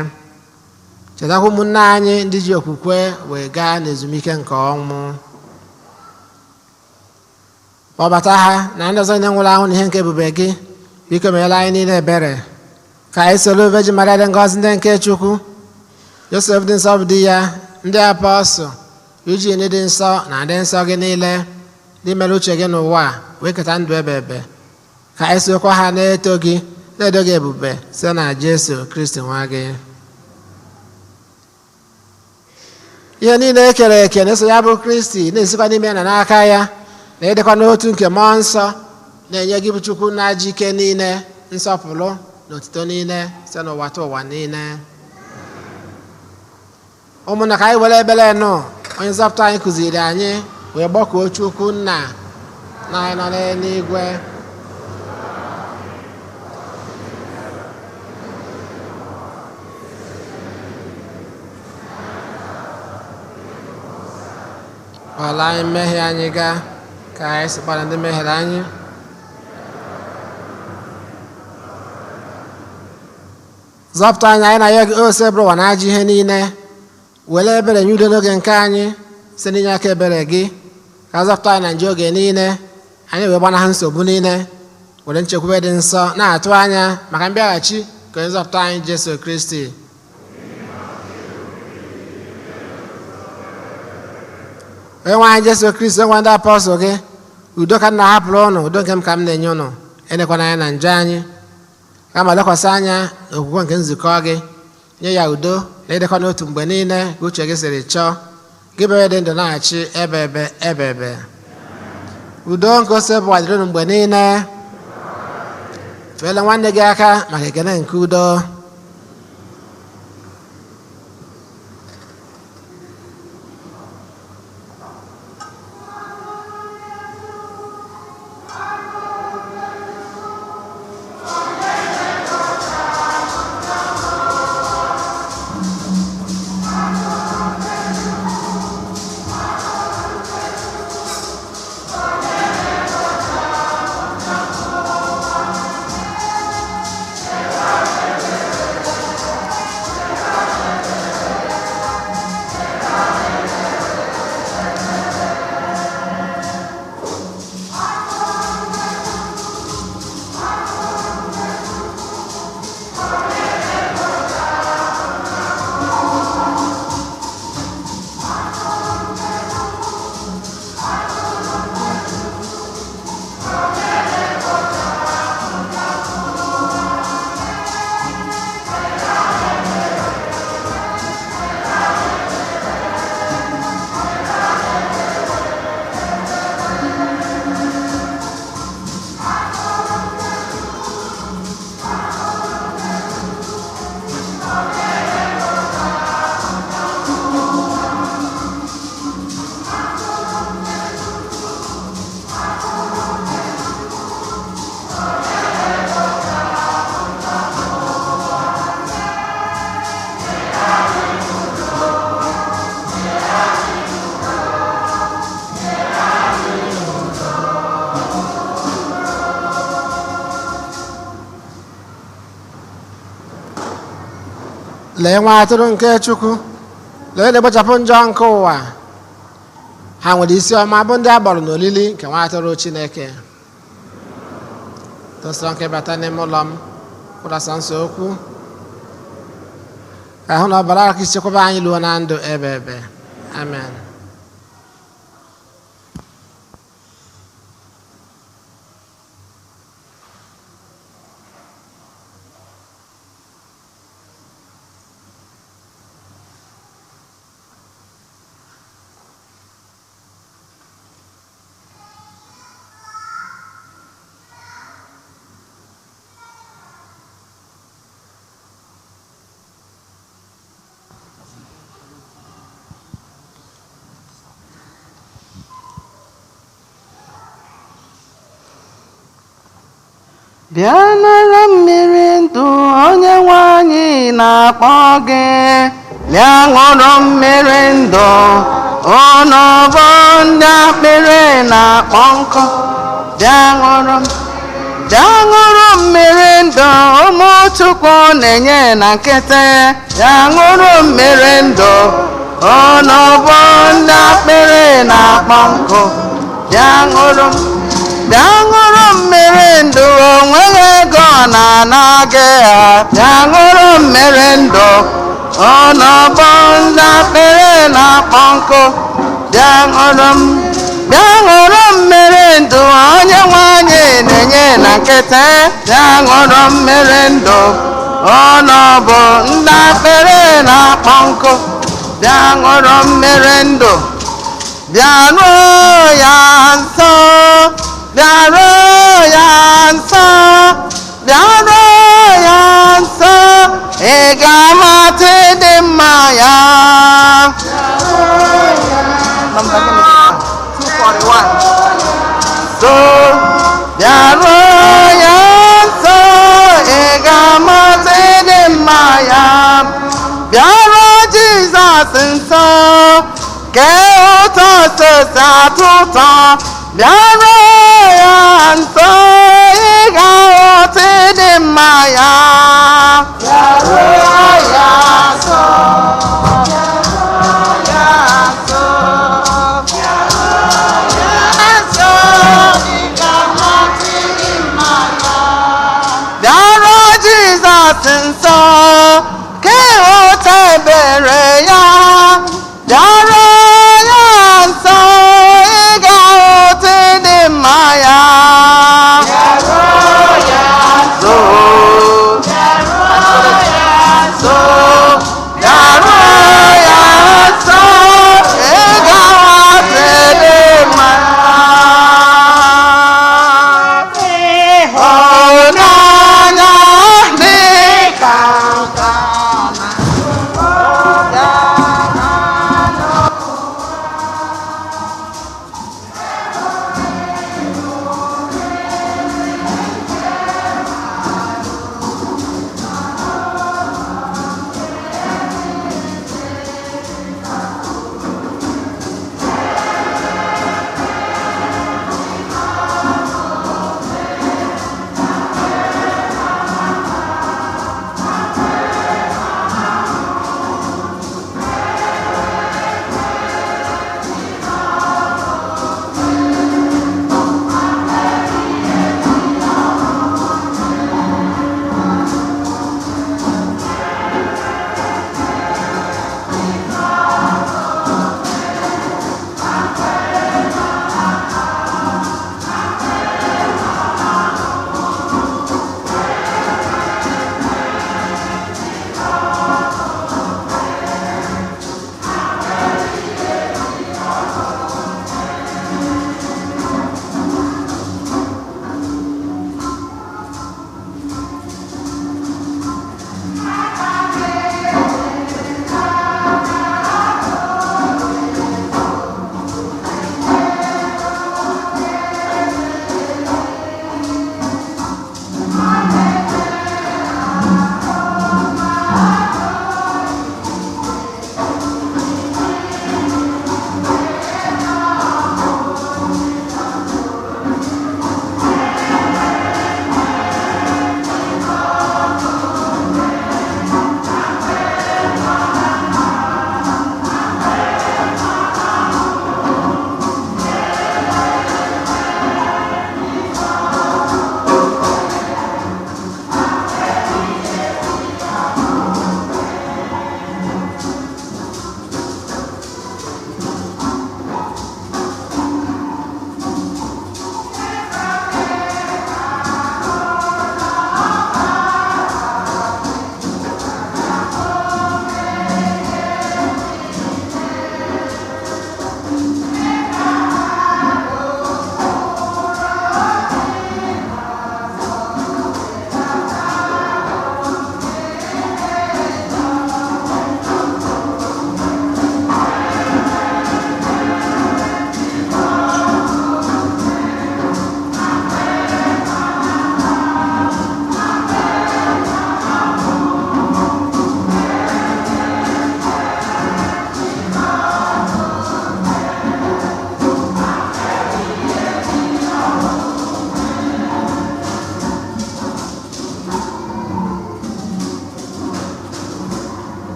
Chetakwa ụmụnne anyị ndị ji okwukwe wee gaa n'ezumike nke ọnwụ. Kpọbata ha na ndị ọzọ niile nwụrụ anwụ na ihe nke ebube gị. Biko meela anyị niile ebere, ka anyị soro Virgin Maria dị ngọzi, ndị nke Chukwu, Josef dị nsọ bụ di ya, ndị apọstụl, Eugene dị nsọ, na ndị nsọ gị niile ndị mere uche gị n'ụwa a, wee keta ndụ ebe ebe, ka anyị sokwa ha na-eto gị, na-edo gị ebube site na Jesu Kristi nwa gị. Ihe niile e kere eke na-eso ya bụ Kristi na-esikwa n'ime ya na n'aka ya na ịdịkwa n'otu nke mmụọ nsọ na-enye gị bụ Chukwu na ajọ ike niile nsọpụrụ na otuto niile site n'ụwa ta ụwa niile. Ụmụnna, ka anyị were ebere nụ onye nzọpụta anyị kụziri anyị wee gbakọọ Chukwu nna na anyị nọ n'eluigwe. Ọla anyị mmehie anyị gaa ka anyị si gbara ndị mehiere anyị. Zọpụta anyị, anyị na ya gị, o sebụrụ ụwa na ajọ ihe niile. Were ebere nye udo n'oge nke anyị. Site n'inye aka ebere gị, ka zọpụta anyị na nje oge niile, anyị wee gbanahụ nsogbu niile, were nchekwube dị nsọ na-atụ anya maka mbịaghachi ka onye nzọpụta anyị Jesu Kristi. Onye nwe anyị Jesu Kristi, onye nwe ndị apọstụl gị, udo ka m na-ahapụrụ ụnụ, udo nke m ka m na-enye ụnụ. Elekwana anya na njọ anyị, kama lekwasị anya n'okwukwe nke nzukọ gị. Nye ya udo na ịdịkọ n'otu mgbe niile ka uche gị siri chọọ, gị bụ onye dị ndụ na-achị ebe ebe ebe ebe. Udo nke ose bụ dịrị unu mgbe niile. Feela nwanne gị aka maka ekele nke udo. Lee nwa atụrụ nke Chukwu, lee na-ekpochapụ njọ nke ụwa. Ha nwere isi ọma bụ ndị a gbọrọ n'olili nke nwa atụrụ Chineke. Tụsọ nke bata n'ime ụlọ m, kwụdasa nsọ okwu ka ahụ na ọbara aka ichekwaba anyị luo na ndụ ebe ebe. Amen. Bịa nara mmiri ndụ, onye nwe anyị na-akpọ gị. Bịa ṅụrụ mmiri ndụ, unu bụ ndị akpịrị na-akpọ nkụ. Bịa ṅụrụ, bịa ṅụrụ mmiri ndụ, ụmụ Chukwu na-enye na nkịtị. Bịa ṅụrụ mmiri ndụ, unu bụ ndị akpịrị na-akpọ nkụ. Bịa ṅụrụ, bịa ṅụrụ mmiri ndụ, onweghị ego na-ana gị ha. Bịa ṅụrụ mmiri ndụ, ọnọbọ ndị akpịrị na-akpọ nkụ. Bịa ṅụrụ m, bịa ṅụrụ mmiri ndụ, onye nwe anyị na-enye na nkịtị. Bịa ṅụrụ mmiri ndụ, ọnọbọ ndị akpịrị na-akpọ nkụ. Bịa ṅụrụ mmiri ndụ. Bịaruo ya nso, bịaruo ya nso, bịaruo ya nso, ị ga-amata ịdị mma ya. So, bịaruo ya nso, ị ga-amata ịdị mma ya. Bịaruo Jizọs nso, kee ụtọ sose atọ ụtọ. Bịaruo ya nso, ị ga-aghọta ịdị mma ya. Bịaruo ya nso, bịaruo ya nso, bịaruo ya nso, ị ga-aghọta ịdị mma ya. Bịaruo Jizọs nso, kee ụtọ ebere ya. Bịaruo ya nso, ị ga-ahụta ịdị mma ya. Bịaruo ya nso, bịaruo ya nso, bịaruo ya nso, ị ga-ahụta ịdị mma ya. Ịhụnanya dị ka nka na ya.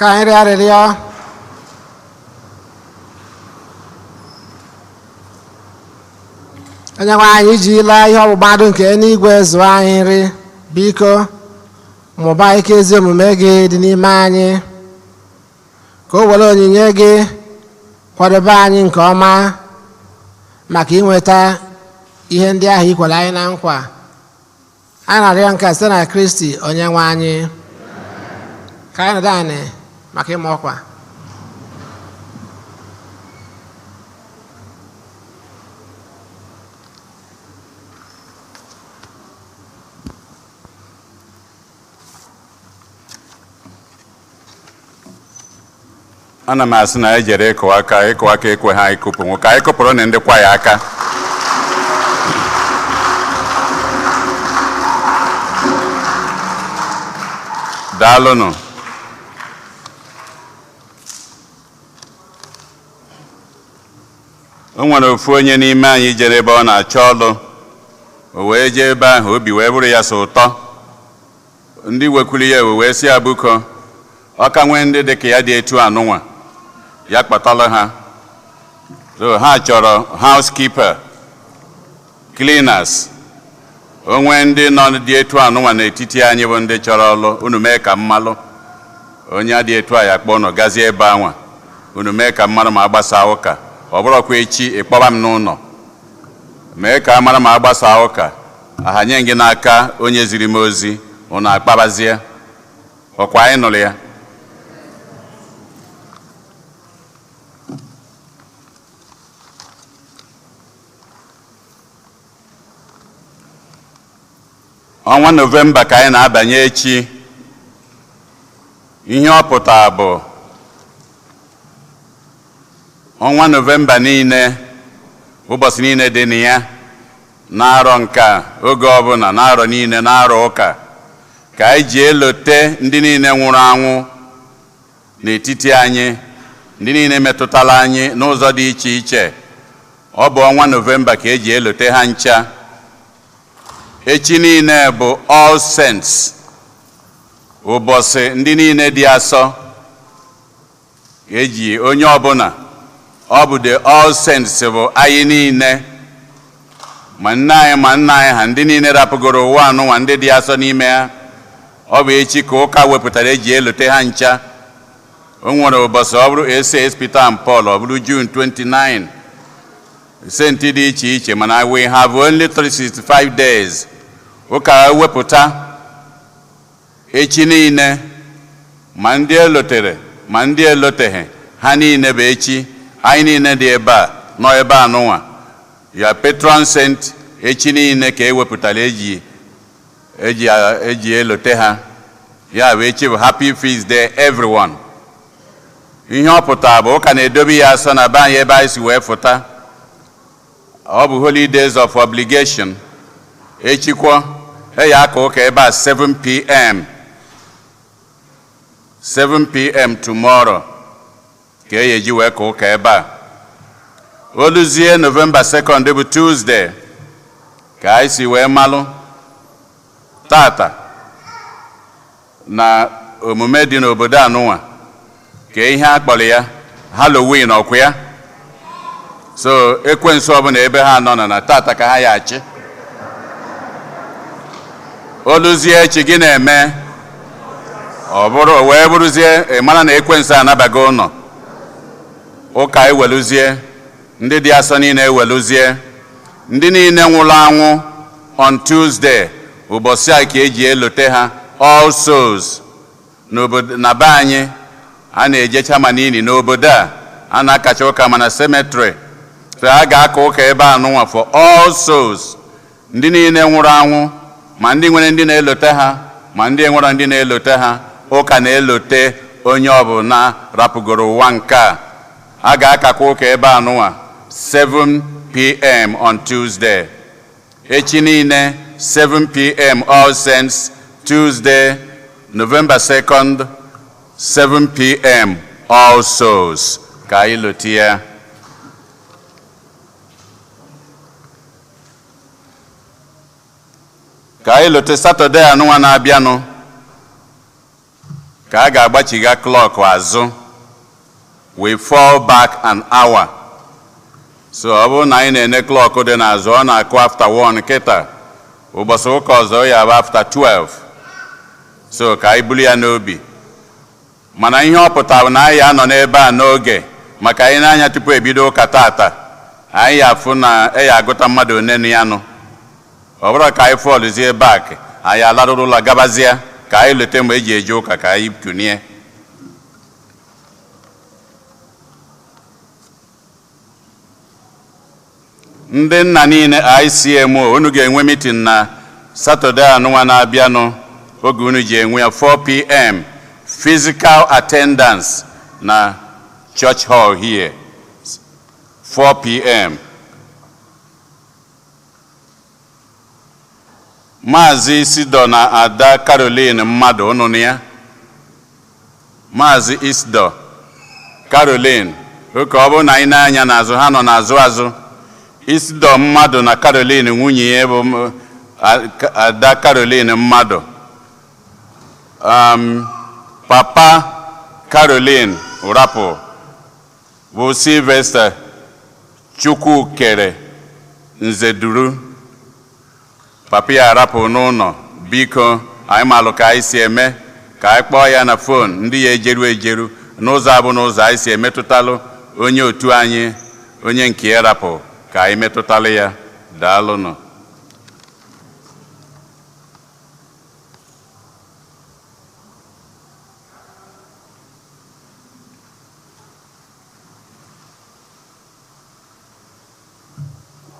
Ka anyị rịọ arịrịọ. Onye nwe anyị, ijila ihe ọgbụgba ndụ nke eluigwe zụọ anyị nri, biko mụbaa ike ezi omume gị dị n'ime anyị, ka o were onyinye gị kwadobe anyị nke ọma maka inweta ihe ndị ahụ i kwere anyị na nkwa. Anyị na-arịọ nke a site na Kristi Onye nwe anyị. Ka anyị nọdụ anị maka ịma ọkwa. Ana m asị na anyị jere ịkụ aka, ịkụ aka ekwe ha ịkụpụ nwoke. Anyị kụpụrụ na ndị kwaya aka. Daalụnụ. O nwere ofu onye n'ime anyị jere ebe ọ na-achọ ọlụ. O wee jee ebe ahụ, obi wee bụrụ ya so ụtọ. Ndị wekwuru ya ewe wee sị ya, buko, ọka nwee ndị dị ka ya dị etu anụnwa, ya kpatala ha. So ha chọrọ housekeeper, cleaners. Onwe ndị nọ dị etu anụnwa n'etiti anyị bụ ndị chọrọ ọlụ, unu mee ka mmalụ. Onye dị etu a, ya kpọọ unu gazie ebe anwa. Unu mee ka mmadụ ma agbasaa ụka. Ọ bụrụkwa echi ịkpọba m n'ụlọ, mee ka mara ma agbasaa ụka, ahanye gị n'aka onye ziri m ozi. Unu akpabazie ọkwa anyị nụrụ ya. Ọnwa Nọvemba ka anyị na-abanye echi. Ihe ọ pụtara bụ ọnwa Nọvemba niile, ụbọchị niile dị na ya na-arọ nke a, oge ọbụla na-arọ niile na-arọ ụka ka anyị ji elote ndị niile nwụrụ anwụ n'etiti anyị, ndị niile metụtara anyị n'ụzọ dị iche iche. Ọ bụ ọnwa Nọvemba ka eji elote ha ncha. Echi niile bụ All Saints, ụbọchị ndị niile dị asọ. Eji onye ọbụla ọ bụ the All Saints bụ anyị niile, ma nne anyị ma nna anyị ha, ndị niile rapụgoro ụwa anụnwa, ndị dị asọ n'ime ha. Ọ bụ echi ka ụka wepụtara eji elote ha ncha. O nwere ụbọchị ọ bụrụ SS Peter and Paul, ọ bụrụ June 29, saint dị iche iche, mana we have only 365 days. Ụka wepụta echi niile, ma ndị elotere ma ndị eloteghị, ha niile bụ echi. Anyị niile dị ebe a, nọ ebe a nụnwa ya, patron saint echi niile ka ewepụtara eji elote ha. Ya bụ echi bụ happy feast day, everyone. Ihe ọ pụtara bụ ụka na-edobe ya asọ na be anyị ebe anyị si wee fụta. Ọ bụ holy days of obligation. Echikwo eya aka ụka ebe a 7 p.m., 7 p.m. tomorrow ka e eji wee ka ụka ebe a. Oluzie November 2nd bụ Tuesday ka anyị si wee malụ tata na omume dị n'obodo anụnwa ka ihe a kpọrọ ya Halloween. Ọkwa ya so ekwensu ọbụla ebe ha nọ na tata ka ha ya achị. Oluzie echi gị na-eme, ọ bụrụ wee bụrụzie ị mara na ekwensu anabago ụlọ ụka. Eweluzie ndị dị asọ niile, eweluzie ndị niile nwụrụ anwụ on Tuesday, ụbọchị a ka eji elote ha, All Souls. N'obodo na be anyị a na-ejecha ma n'ili n'obodo a, a na-akacha ụka mana cemetery. So a ga-aka ụka ebe a nụnwa for All Souls, ndị niile nwụrụ anwụ, ma ndị nwere ndị na-elote ha, ma ndị enwere ndị na-elote ha. Ụka na-elote onye ọbụla rapụgoro ụwa nke a. A ga-akakwa ụka ebe a nụnwa 7 p.m. on Tuesday. Echi niile 7 p.m. All Saints, Tuesday, November 2nd, 7 p.m. All Souls, ka anyị lote ya. Ka anyị lote Saturday anụnwa na-abịanụ. Ka a ga-agbachiga clock azụ, we fall back an hour. So ọ bụrụ na anyị na-ene clock dị n'azụ, ọ na-akụ after 1 kịta. Ụbọchị ụka ọzọ ya bụ after 12. So ka anyị buru ya n'obi. Mana ihe ọ pụtara na anyị anọ n'ebe a n'oge, maka anyị na-anya tupu ebido ụka tata, anyị ya afụ na e ya agụta mmadụ one na ya nụ. Ọ bụrụ ka anyị fọlụzie back, anyị alarụrụ ụlọ gabazie, ka anyị lete mgbe eji eje ụka, ka anyị kunie. Ndị nna niile ICMO, unu ga-enwe meeting na Saturday anụnwa na-abịanụ. Oge unu ji enwe ya, 4 p.m., physical attendance na church hall here, 4 p.m. Maazị Isido na Ada Caroline mmadụ, unu na ya, Maazị Isido Caroline oke, ọ bụrụ na anyị na-anya n'azụ, ha nọ n'azụ azụ. Isido mmadụ na Caroline nwunye ya bụ Ada Caroline mmadụ. Papa Caroline rapụ bụ Sylvester Chukwukere Nzeduru. Papa ya arapụ n'ụlọ. Biko, anyị malụ ka anyị si eme ka anyị kpọọ ya na phone. Ndị ya ejeru ejeru n'ụzọ abụ n'ụzọ anyị si emetụtalụ onye otu anyị, onye nke ya rapụ, ka anyị metụtalụ ya. Daalụnụ.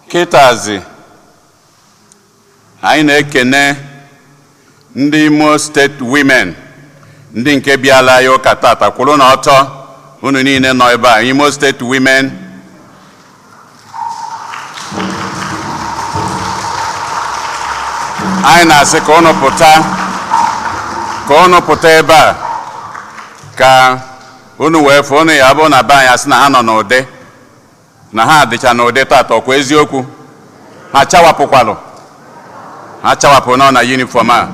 Kịtazi anyị na-ekene ndị Imo State Women, ndị nke bịala ya ụka tata. Kwụrụ na ọtọ, unu niile nọ ebe a, Imo State Women. Anyị na-asị ka unu pụta, ka unu pụta ebe a, ka unu wee fụ unu ya bụ na be anyị. Asị na ha nọ n'ụdị na ha dịcha n'ụdị tata. Ọkwa eziokwu? Ha chawapụkwalụ, ha chawapụ nọ na uniform a.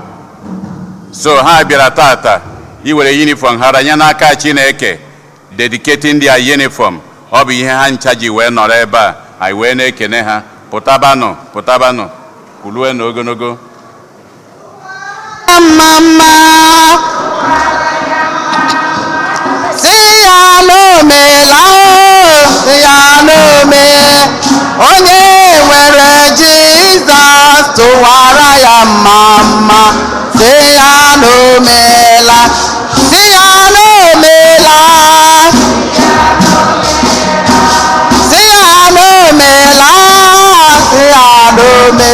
So ha bịara tata iwere uniform ha ranye n'aka Chineke, dedicating their uniform. Ọ bụ ihe ha ncha ji wee nọrọ ebe a. Anyị wee na-ekene ha. Pụtabanụ, pụtabanụ, kwulue na ogologo. Mma mma, si ya n'omela o, si ya n'ome. Onye nwere Jizọs, tụwara ya mma mma. Si ya n'omela, si ya n'omela, si ya n'omela, si ya n'ome.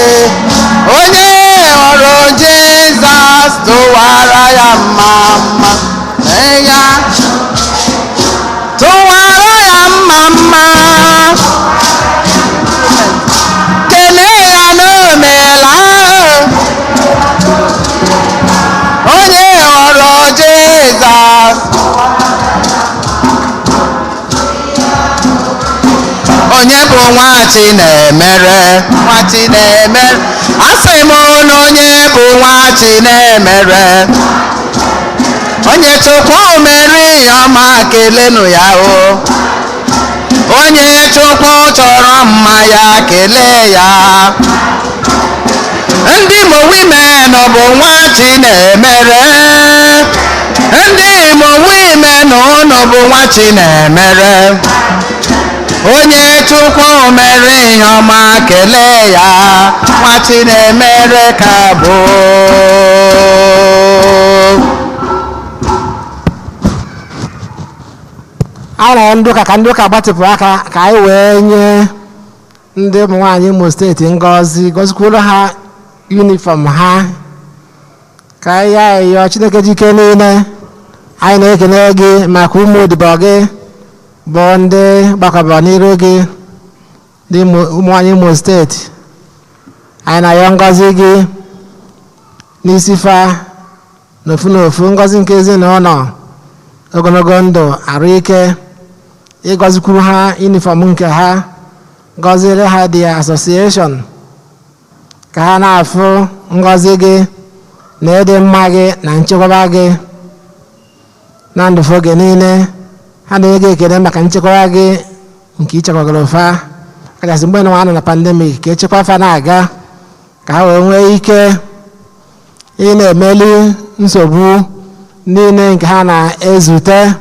Onye hụrụ Jizọs, tụwara ya mma mma. Ee, ya tụwara ya mma mma, kelee ya n'omela. Onye hụrụ Jizọs. Onye bụ nwa Chinemere? Nwa Chinemere, asị m na onye bụ nwa Chinemere, onye Chukwu mere ihe ọma, kelenụ ya o. Onye Chukwu chọrọ mma, ya kelee ya. Ndị Imo Women bụ nwa Chinemere. Ndị Imo Women, ụnụ bụ nwa Chinemere. Onye Chukwu mere ihe ọma, kelee ya. Nwa Chinemere ka bụ. A na ndị ụka, ka ndị ụka gbatịpụ aka ka anyị wee nye ndị ụmụ nwaanyị Imo Steeti ngọzi, gọzikwuru ha uniform ha. Ka anyị ya yọọ Chineke jike niile. Anyị na-ekene gị maka ụmụ odibo gị bụ ndị gbakọbara n'iru gị, ndị ụmụ nwaanyị Imo Steeti. Anyị na-ayọ ngọzi gị n'isi fa n'ofu n'ofu, ngọzi nke ezinụlọ, ogologo ndụ, arụ ike, ịgọzikwuru ha uniform nke ha, gọziere ha the association, ka ha na-afụ ngọzi gị na ịdị mma gị na nchekwaba gị. Na ndụ fa oge niile, ha na-enye gị ekele maka nchekwara gị nke ichekwagoro fa, kachasị mgbe nwa nọ na pandemic, ka echekwa fa na-aga, ka ha wee nwee ike ị na-emeli nsogbu niile nke ha na-ezute.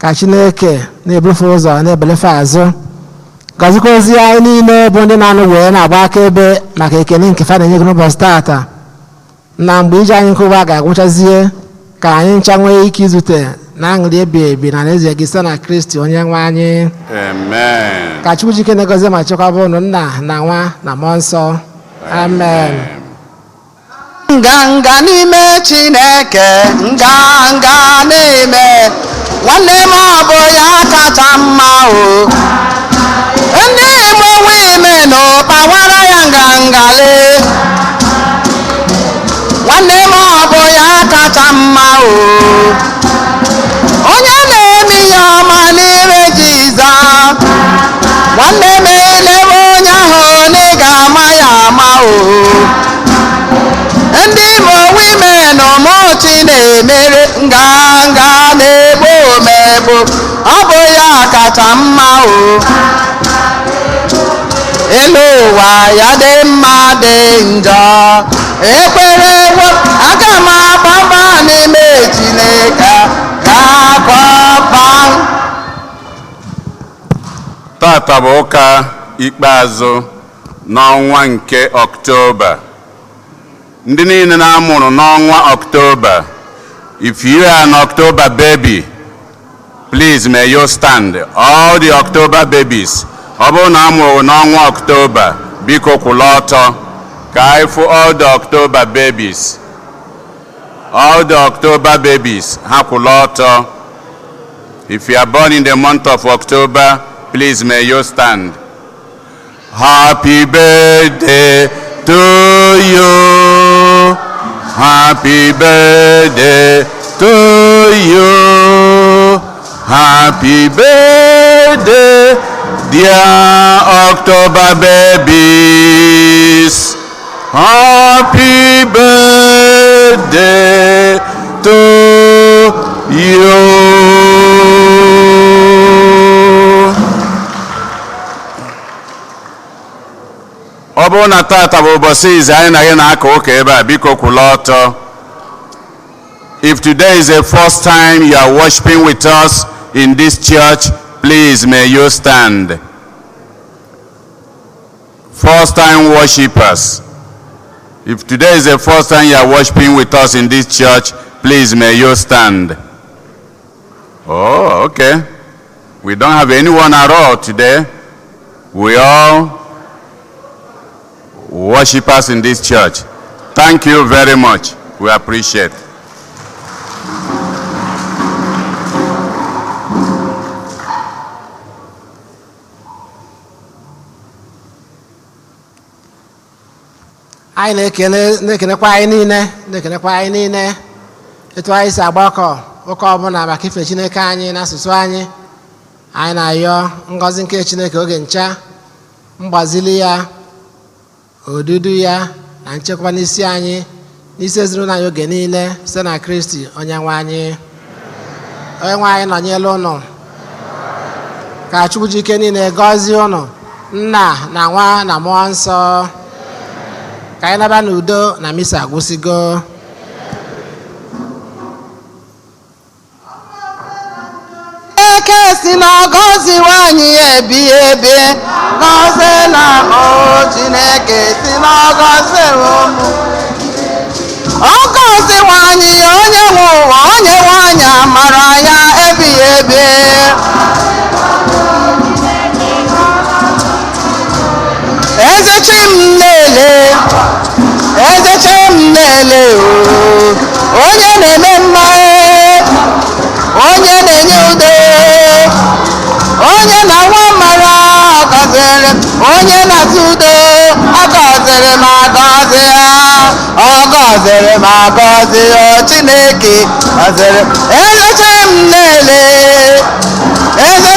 Ka Chineke na-ebufe ụzọ, na-ebelefe azụ. Gọzikwa ozi anyị niile bụ ndị na-anụ wee na-agba akaebe maka ekele nke fa na-enye gị n'ụbọchị taata. Na mgbe ije anyị nke ụwa ga-agwụchazie, ka anyị ncha nwee ike izute na aṅụrị ebi ebi na alaeze gị, site na Kristi onye nwe anyị. Amen. Ka Chukwu jike na-egọzi ma chekwaba unu, Nna na Nwa na Mmụọ Nsọ. Amen. Nganga n'ime Chineke, nganga n'ime nwanne m, ọ bụ ya kacha mma o. Ndị Igbo nwe ime na ụkpawara ya ngangale. Nwanne m, ọ bụ ya kacha mma o. Onye na-eme ihe ọma n'ime Jizọs, nwanne m, elebe onye ahụ na ị ga-ama ya ama o. Ndị Imo women, ụmụchi na-emere nganga na-egbu omegbu, ọ bụ ya kacha mma o. Elu ụwa ya dị mma dị njọ, ekpere aga m agbaba n'ime Chineke ga-akwaba. Tata bụ ụka ikpeazụ n'ọnwa nke Ọktoba. Ndị niile na-amụrụ n'ọnwa Ọktoba, if you are an October baby, please may you stand. All the October babies, ọ bụrụ na amụrụ n'ọnwa Ọktoba, biko kwụla ọtọ ka anyị fụ. All the October babies, all the October babies, ha kwụla ọtọ. If you are born in the month of October, please may you stand. Happy birthday to you. Happy birthday to you. Happy birthday, dear October babies. Happy birthday to you. Ọ bụrụ na tata bụ ụbọchị izi anyị na gị na-aka ụka ebe a, biko kwụla ọtọ. If today is the first time you are worshiping with us in this church, please may you stand. First time worshipers. If today is the first time you are worshiping with us in this church, please may you stand. Oh, okay. We don't have anyone at all today. We all worshipers in this church. Thank you very much. We appreciate. Anyị na-ekele, na-ekenekwa anyị niile, na-ekenekwa anyị niile etu anyị si agbakọ ụka ọbụla maka ife Chineke anyị n'asụsụ anyị. Anyị na-ayọ ngọzi nke Chineke oge ncha, mgbazili ya, odudu ya na nchekwa n'isi anyị, n'isi ezinụlọ anyị oge niile, site na Kristi onye nwe anyị. Onye nwe anyị nọnyere ụnụ. Ka Chukwu ji ike niile gọzie ụnụ, Nna na Nwa na Mmụọ Nsọ. Ka anyị naba n'udo na misa agwụsịgo. Eke si na ọgọzi nwanyị ebi ebi gọziela m o. Chineke si na ọgọzi ụmụ ọgọzi nwanyị, onye nwe ụwa, onye nwanyị amara ya ebighị ebi. Eze chi m na-ele, eze chi m na-ele o, onye na-eme mma, onye na-enye udo, onye na-awa mara, ọ gọziri m, onye na-atụ udo, ọ gọziri m, agọzi ya, ọ gọziri m, agọzi ya. Chineke gọziri m. Eze chi m na-ele, eze.